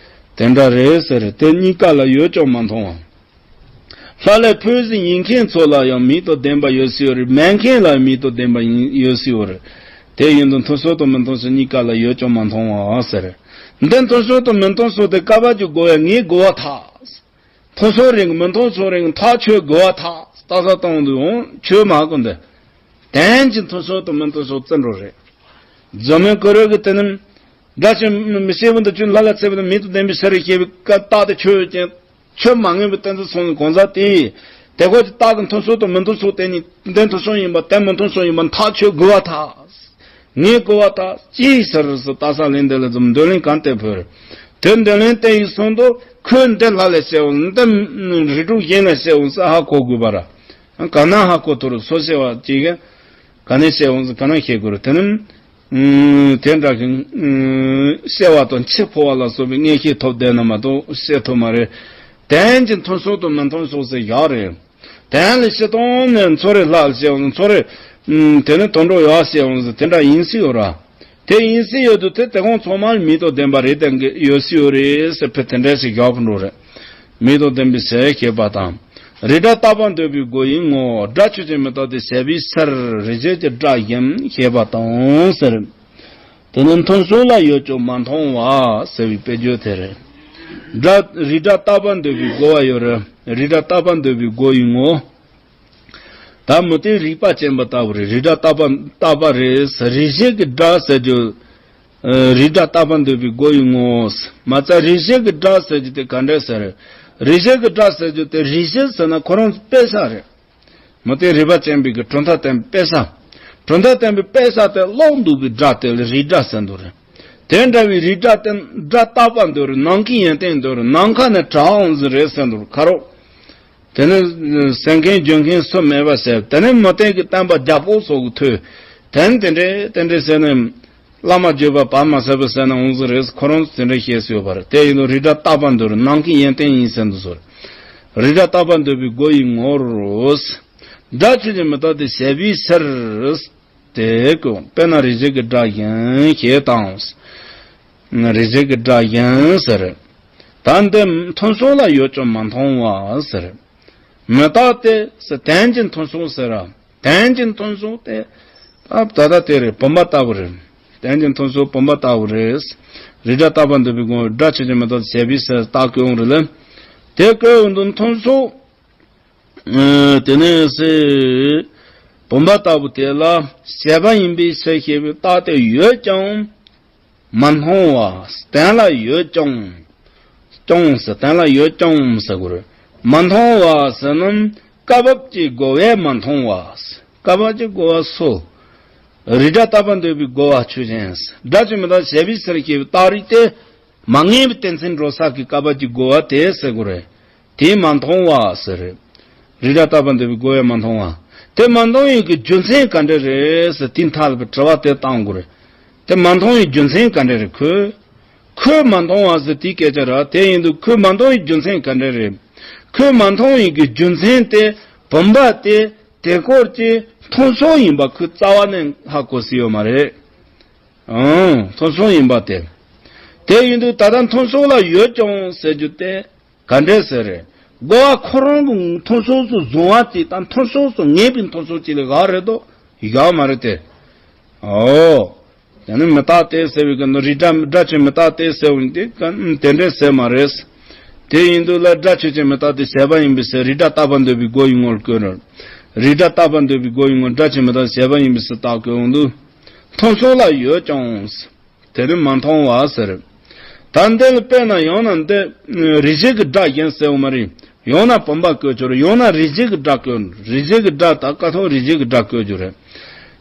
དེ་འདྲ་རེད་ཟེར། དེ་གཉིས་ཀ་ལ་ཡོད་ཀྱང་མ་མཐོང་བ། ལྷ་ལས་འཕོས་ཟིན་ཡིན་མཁན་ཚོ་ལ་ཡང་མིང་དང་ལྡན་པ་ཡོད་སྲིད་ཡོད་རེད། མེད་མཁན་ལ་མིང་དང་ལྡན་པ་ཡིན་ཡོད་སྲིད་ཡོད་རེད། དེ་ཡིན་དུས་མཐོང་ཕྱོགས་དང་མི་མཐོང་ཕྱོགས་གཉིས་ཀ་ལ་ཡོད་ཀྱང་མ་མཐོང་བ་ཟེར། འདི་མཐོང་ཕྱོགས་དང་མི་མཐོང་ཕྱོགས་དེ་བསྐལ་པ་གྱི་རྒོལ་བས་ངའི་རྒོལ་བ་ཐག་མཐོང་ཕྱོགས་རེ་མི་མཐོང་ཕྱོགས་རེ་ཐག་ཆོད་རྒོལ་བ་ཐག་ལྟ་ས་བཏང་དུས་འོང་ཆོད་མ་གོ་འདི། དོན་གྱི་མཐོང་ཕྱོགས་དང་མི་མཐོང་ཕྱོགས་བརྩི་འགྲོ་རེད། རྫོགས་སྨིན་གུ་རུ་གི་དེ་ནི། དགྲ་ཆོས་མི་ཤེས་པ་འདི་ཆོས་ལྷ་ལ་ཚེ་བ་དང་མིང་དང་ལྡན་པའི་ཕྱིར་ཞེས་པའི་བཀའ་རྟགས་དེ་ཆོས་ཅན། ཆོས་མ་ངེས་པའི་གཏན་ཚིགས་སོང་ནས་གང་ཟག་དེས། དེ་ཁོ་ཅི་རྟགས་ཀྱི་མཐོང་ཕྱོགས་དང་མི་མཐོང་ཕྱོགས་དེ་ནི་འདི་མཐོང་ཕྱོགས་ཡིན་པ་དེ་མི་མཐོང་ཕྱོགས་ཡིན་པ་ཐག་ཆོད་རྒོལ་བ་ཐག་ངས་རྒོལ་བ་ཐག་ཅིའི་ཕྱིར་སུ་ལྟ་ས་ལན་འདི་ལ་འཛོམས་འདོད་ལན་གང་སྟེ་ཕུལ། དེ་འདོད་ལན་དེ་ཡིས་སོང་དུ་ཁོས་འདི་ལྷ་ལས་བཤད་འོང་འདི་རིགས་དྲུག་གཞན་ལས་བཤད་འོང་ས་ཧ་གོ་དགོས་པ་ར། ག་ན་ཧ་གོ་ཐུབ་རུ་སོ་བཤད་བ་ཅིག་ག་ནས་བཤད་འོང་ས་ག་ན་ཤེས་དགོས་རུ་དེ་ནི། དེ་འདྲ་གི། གསལ་བ་དང་འཆི་འཕོ་བ་ལ་སོགས་པའི་མངོན་ཤེས་ཐོབ་བསྡད་ན་མ་གཏོགས་བཤད་ཐུབ་མ་རེད། དོན་གྱི་མཐོང་ཕྱོགས་དང་མི་མཐོང་ཕྱོགས་ཟེར་བཞག་རེད། དོན་ལ་སྤྱིར་བཏང་ནས་མཚོ་རེ་ལྷག་བཤད་འོང་མཚོ་རེ། དེ་ནི་དོན་འགྲོ་ཡག་བཤད་འོང་ཟེར་དེ་འདྲ་ཡིན་སྲིད་ཡོད་ར། དེ་ཡིན་སྲིད་ཡོད་དུས་དེ་དེ་གོང་ཚང་མ་མིང་དང་ལྡན་པ་རེད་དེ་ཡོད་སྲིད་ཡོད་རེད་ཟེར་ཕེ་དེ་འདྲ་ཞིག་བཞག་འགྲོ་རེད། མིང་དང་ལྡན་པའི་ཟེར་ཞེས་པ་དང་། རིགས་འདྲ་རྟག་པར་འདོད་པའི་སྒོ་ཡི་ངོ་བོ་སྒྲ་ཆོས་ཅན་མི་རྟག་སྟེ་ཟད་པའི་ཕྱིར་རིགས་ཅན་གྱི་སྒྲ་ཡིན་ཞེས་པ་དང་ཟེར། དེ་ནི་མཐོང་ཕྱོགས་ལ་ཡོད་ཀྱང་མ་མཐོང་བ་ཟེར་བའི་དཔེ་བརྗོད་དེ་རེད། སྒྲ་རིགས་འདྲ་རྟག་པར་འདོད་པའི་སྒོ་བ་ཡོད་རེད། རིགས་འདྲ་རྟག་པར་འདོད་པའི་སྒོ་ཡི་ངོ་བོ། ད་མུ་སྟེགས་རིགས་པ་ཅན་པ་ལྟ་བུ་རེད། རིགས་འདྲ་རྟག་པ་རྟག་པ་རེད། རིགས་ཅན་གྱི་སྒྲ་ཟེར་རྒྱུ། རིགས་འདྲ་རྟག་པར་འདོད་པའི་སྒོ་ཡི་ངོ་བོ། མ་རྩ་རིགས་ཅན་གྱི་སྒྲ་ཟེར་རྒྱུ་དེ་ག་འདྲ་ཟེར། རིགས་ཅན་གྱི་སྒྲ་ཟེར་རྒྱུ་དེ་རིགས་ཅན་ཟེར་ན་ཁོ་རང་དཔེ་ས་རེད། མུ་སྟེགས་རིགས་པ་ཅན་པའི་གི་གྲུབ་མཐའ་བསྟན་པའི་དཔེ་ས། གྲུབ་མཐའ་བསྟན་པའི་དཔེ་ས་དེ་ཀློག་འདུག་པའི་སྒྲ་དེ་ལ་རིགས་འདྲ་ཟེར་འདུག་རེད། དེ་འདྲ་བའི་རིགས་འདྲ་དེ་སྒྲ་རྟག་པར་འདོད་རེད། ནམ་མཁའི་ཡོན་ཏན་འདོད་རེད། ནམ་མཁའ་ནས་གྲགས་འོང་ཟིན་རེད་ཟེར་འདུག་ཁ་རོག་དེ་ནི་ཟེར་མཁན་བརྗོད་མཁན་སུ་མེད་པ་ཟེར། དེ་ནི་མུ་སྟེགས་ཀྱི་བསྟན་པ་རྒྱ་པོ་སོགས་ཀྱི་ཐོས། དེ་ནི་དེ་འདྲས་དེ་འདྲས་ཟེར་ནས། བླ་མ་བརྗོད་པ་བར་མ་ཟད་པ་ཟེར་ན་འོང་ཟིན་རེད། ཁོ་རང་དེ་འདྲས་བཤད་སྲོལ་ཡོད་པ་རེད། དེ་ཡིན་དུས་རིགས་འདྲ་རྟག་པར་འདོད་རེད། ནམ་མཁའི་ཡོན་ཏན་ཡིན་ཟེར་འདུག་ཟེར། རིགས་འདྲ་རྟག་པར་འདོད་པའི་སྒོ་ཡི་ངོ་བོར། སྒྲ་ཆོས་ཅན་མི་རྟག་སྟེ་ཟད་པའི་ཕྱིར། དེ་ཀོ་དཔེར་ན་རིགས་ཅན་གྱི་སྒྲ་གཞན་ཞེས་དང་། རིགས་ཅན་གྱི་སྒྲ་གཞན་ཟེར། ད་འདི་མཐོང་ཕྱོགས་ལ་ཡོད་ཀྱང་མ་མཐོང་བ་ཟེར། མི་རྟག་སྟེ་ཟེར་དོན་གྱི་མཐོང་ཕྱོགས་ཟེར་ར། དོན་གྱི་མཐོང་ཕྱོགས་དེ། ད་ད་ལྟ་དེ་རེད། བུམ་པ་ལྟ་བུ་རེད། དོན་གྱི་མཐོང་ཕྱོགས་བུམ་པ་ལྟ་བུ་རེད། རིགས་འདྲ་རྟག་པར་འདོད་པའི་སྒོ་སྒྲ་ཆོས་ཅན་མི་རྟག་སྟེ་ཟད་པའི་ཕྱིར་རྟགས་བཀོད་འོང་རེད་ལ། དེ་བཀོད་འོང་དུས་མཐོང་ཕྱོགས། དེ་ནས་སེ། བུམ་པ་ལྟ་བུ་དེ་ལ་ཟད་པ་ཡིན་པའི་ཕྱིར་ཞེས་པའི་རྟགས་དེ་ཡོད་ཀྱང་། མ་མཐོང་བ། དོན་ལ་ཡོད་ཀྱང་། ཀྱང་ཟེར་དོན་ལ་ཡོད་ཀྱང་ཟེར་དགོས་རེད། མ་མཐོང་བ་ཟེར་ན་སྐབས་བབ་ཀྱི་རྒོལ་བས་མ་མཐོང་བ། སྐབས་བབ་ཀྱི་རྒོལ་བ་སོ། རིགས་འདྲ་རྟག་པར་འདོད་པའི་རྒོལ་བ་ཆོས་ཅན། སྒྲ་ཆོས་མི་རྟག་ཟད་པའི་ཕྱིར་ཞེས་པའི་རྟགས་རིགས་དེ། མ་ངེས་པའི་གཏན་ཚིགས་འགྲོ་ས་གི་སྐབས་བབ་ཀྱི་རྒོལ་བ་དེ་ཟེར་དགོས་རེད། དེས་མ་མཐོང་བ་ཟེར་རེད། རིགས་འདྲ་རྟག་པར་འདོད་པའི་རྒོལ་བས་མ་མཐོང་བ། དེ་མ་མཐོང་བའི་གི་རྒྱུ་མཚན་ག་འདྲ་རེད་ཟེར་དེའི་མཐའ་ལ་དྲི་བ་དེ་བཏང་དགོས་རེད། དེ་མ་མཐོང་བའི་རྒྱུ་མཚན་ག་འདྲ་རེད་ཁོས། ཁོས་མ་མཐོང་བ་ཟེར་དེའི་སྐད་ཆ་ར་དེ་ཡིན་དུས་ཁོས་མ་མཐོང་བའི་རྒྱུ་མཚན་ག་འདྲ་རེད། ཁོས་མ་མཐོང་བའི་གི་རྒྱུ་མཚན་དེ་བུམ་པ་དེ་དེ་སྐོར་གྱི་མཐོང་ཕྱོགས་ཡིན་པ་ཁོས་རྩ་བ་ནས་ཧ་གོ་སྲིད་ཡོད་མ་རེད། ཨང་། མཐོང་ཕྱོགས་ཡིན་པ་དེ། དེ་ཡིན་དུས་ད་ལྟ་མཐོང་ཕྱོགས་ལ་ཡོད་ཀྱང་ཟེར་རྒྱུ་དེ་ག་འདྲས་ཟེར་རེད། རྒོལ་བ་ཁོ་རང་གི་མཐོང་ཕྱོགས་སུ་བཟུང་བ་ཅིག་དང་མཐོང་ཕྱོགས་སུ་ངེས་པའི་མཐོང་ཕྱོགས་ཅིག་ལས་བཞག་རེད་དོ། བཞག་མ་རེད་དེ། ཨོ། ཡང་ན་མི་རྟག་སྟེ་ཟེར་བའི་གི་ནི་རིགས་འདྲ་སྒྲ་ཆོས་མི་རྟག་སྟེ་ཟེར་བ་ཡིན་ཏེ་ག་དེ་འདྲས་ཟེར་མ་རེད། དེ་ཡིན་དུས་ལ་སྒྲ་ཆོས་ཅན་མི་རྟག་སྟེ་ཟད་པ་ཡིན་པའི་ཕྱིར་རིགས་འདྲ་རྟག་པར་འདོད་པའི་རྒོལ་བའི་ངོར་བཀོད་ནོ། རིགས་འདྲ་རྟག་པར་འདོད་པའི་རྒོལ་བའི་ངོར་སྒྲ་ཆོས་མི་རྟག་སྟེ་ཟད་པ་ཡིན་པའི་ཕྱིར་རྟགས་བཀོད་འོང་དུས། མཐོང་ཕྱོགས་ལ་ཡོད་ཀྱང་། དེ་ནི་མ་མཐོང་བ་ཟེར། ད་འདི་ལ་དཔེར་ན་ཡང་ན་འདི་རིགས་ཅན་གྱི་སྒྲ་གཞན་ཟེར་བ་མ་རེད། ཡང་ན་བུམ་པ་བཀོད་ཆོག་རེད། ཡང་ན་རིགས་ཅན་གྱི་སྒྲ་བཀོད། རིགས་ཅན་གྱི་སྒྲ་དང་ཀ་ཐོག་རིགས་ཅན་གྱི་སྒྲ་བཀོད་རྒྱུ་རེད།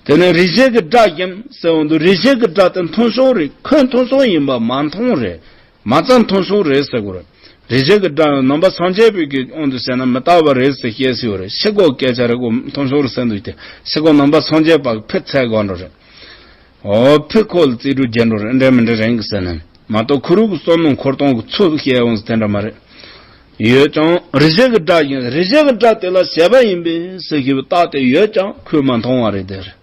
དེ་ནི་རིགས་ཅན་གྱི་སྒྲ་གཞན་ཟེར་བ་འདི་རིགས་ཅན་གྱི་སྒྲ་དེ་མཐོང་ཕྱོགས་རེད། ཁོས་མཐོང་ཕྱོགས་ཡིན་པ་མ་མཐོང་རེད། མ་རྩ་མཐོང་ཕྱོགས་རེད་ཟེར་དགོས་རེད། རིགས་ཅན་གྱི་སྒྲ་ནང་པ་སངས་རྒྱས་པའི་གི་དབང་དུ་བྱས་ན་མི་རྟག་པ་རེད་ཟེར་བཤད་སྲོལ་ཡོད་རེད། ཤེལ་སྒོ་སྐད་ཆ་རེད་གོ། མཐོང་ཕྱོགས་རེད་ཟེར་འདུག་སྟེ་ཤེལ་སྒོ་ནང་པ་སངས་རྒྱས་པ་གི་ཕི་ཚད་དགོས་འགྲོ་རེད། ཨོ་ཕི་ཁོ་ལ་རྩིས་སྤྲོད་བརྒྱབ་འགྲོ་རེད། འདྲ་མི་འདྲ་རེད་གི་ཟེར་ནས་མ་གཏོགས་ཁོ་རང་གི་བསམ་བློ་འཁོར་སྟངས་གི་ཚུལ་བཤད་འོང་ཟེར་དེ་འདྲ་མ་རེད། ཡོད་ཀྱང་རིགས་ཅན་གྱི་སྒྲ་ཡིན། རིགས་ཅན་གྱི་སྒྲ་དེ་ལ་ཟད་པ་ཡིན་པས་ཟེར་ཞེས་པའི་རྟགས་དེ་ཡོད་ཀྱང་ཁོས་མ་མཐོང་བ་རེད་དེ་རེད།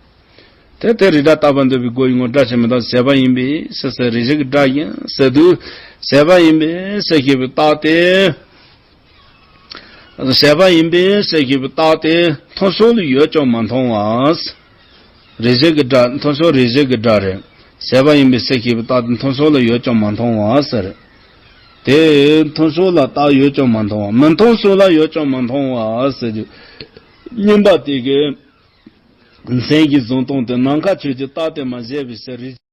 དེ་དེ་རིགས་སྒྲ་བཏགས་པ་འདོད་པའི་སྒོ་ཡིན་ངོ་། སྒྲ་ཆེན་མི་རྟག་སྟེ། ཟད་པ་ཡིན་པས་ཟེར་ཟེར། རེ་ཞིག་གི་སྒྲ་ཡིན་ཟེར་དུས། ཟད་པ་ཡིན་པས་ཟེར་ཞེས་པའི་རྟགས་དེ། ཟད་པ་ཡིན་པས་ཟེར་ཞེས་པའི་རྟགས་དེ་མཐོང་སོགས་ལ་ཡོད་ཀྱང་མ་མཐོང་བ། རེ་ཞིག་གི་སྒྲ། མཐོང་སོགས་རེ་ཞིག་གི་སྒྲ་རེད། ཟད་པ་ཡིན་པས་ཟེར་ཞེས་པའི་རྟགས་དེ་མཐོང་སོགས་ལ་ཡོད་ཀྱང་མ་མཐོང་བ་ཟེར། དེ་མཐོང་སོགས་ལ་རྟགས་ཡོད་ཀྱང་མ་མཐོང་བ། མི་མཐོང་སོགས་ལ་ཡོད་ཀྱང་མ་མཐོང་བ་ཟེར་རྒྱུ། མཉན་པ་དེ་གི་མཚན་གྱི་གཟུང་སྟངས་དེ་ནམ་མཁའ་ཆོས་ཀྱི་རྟགས་དེ་མ་བཞེད་པའི་ཕྱིར།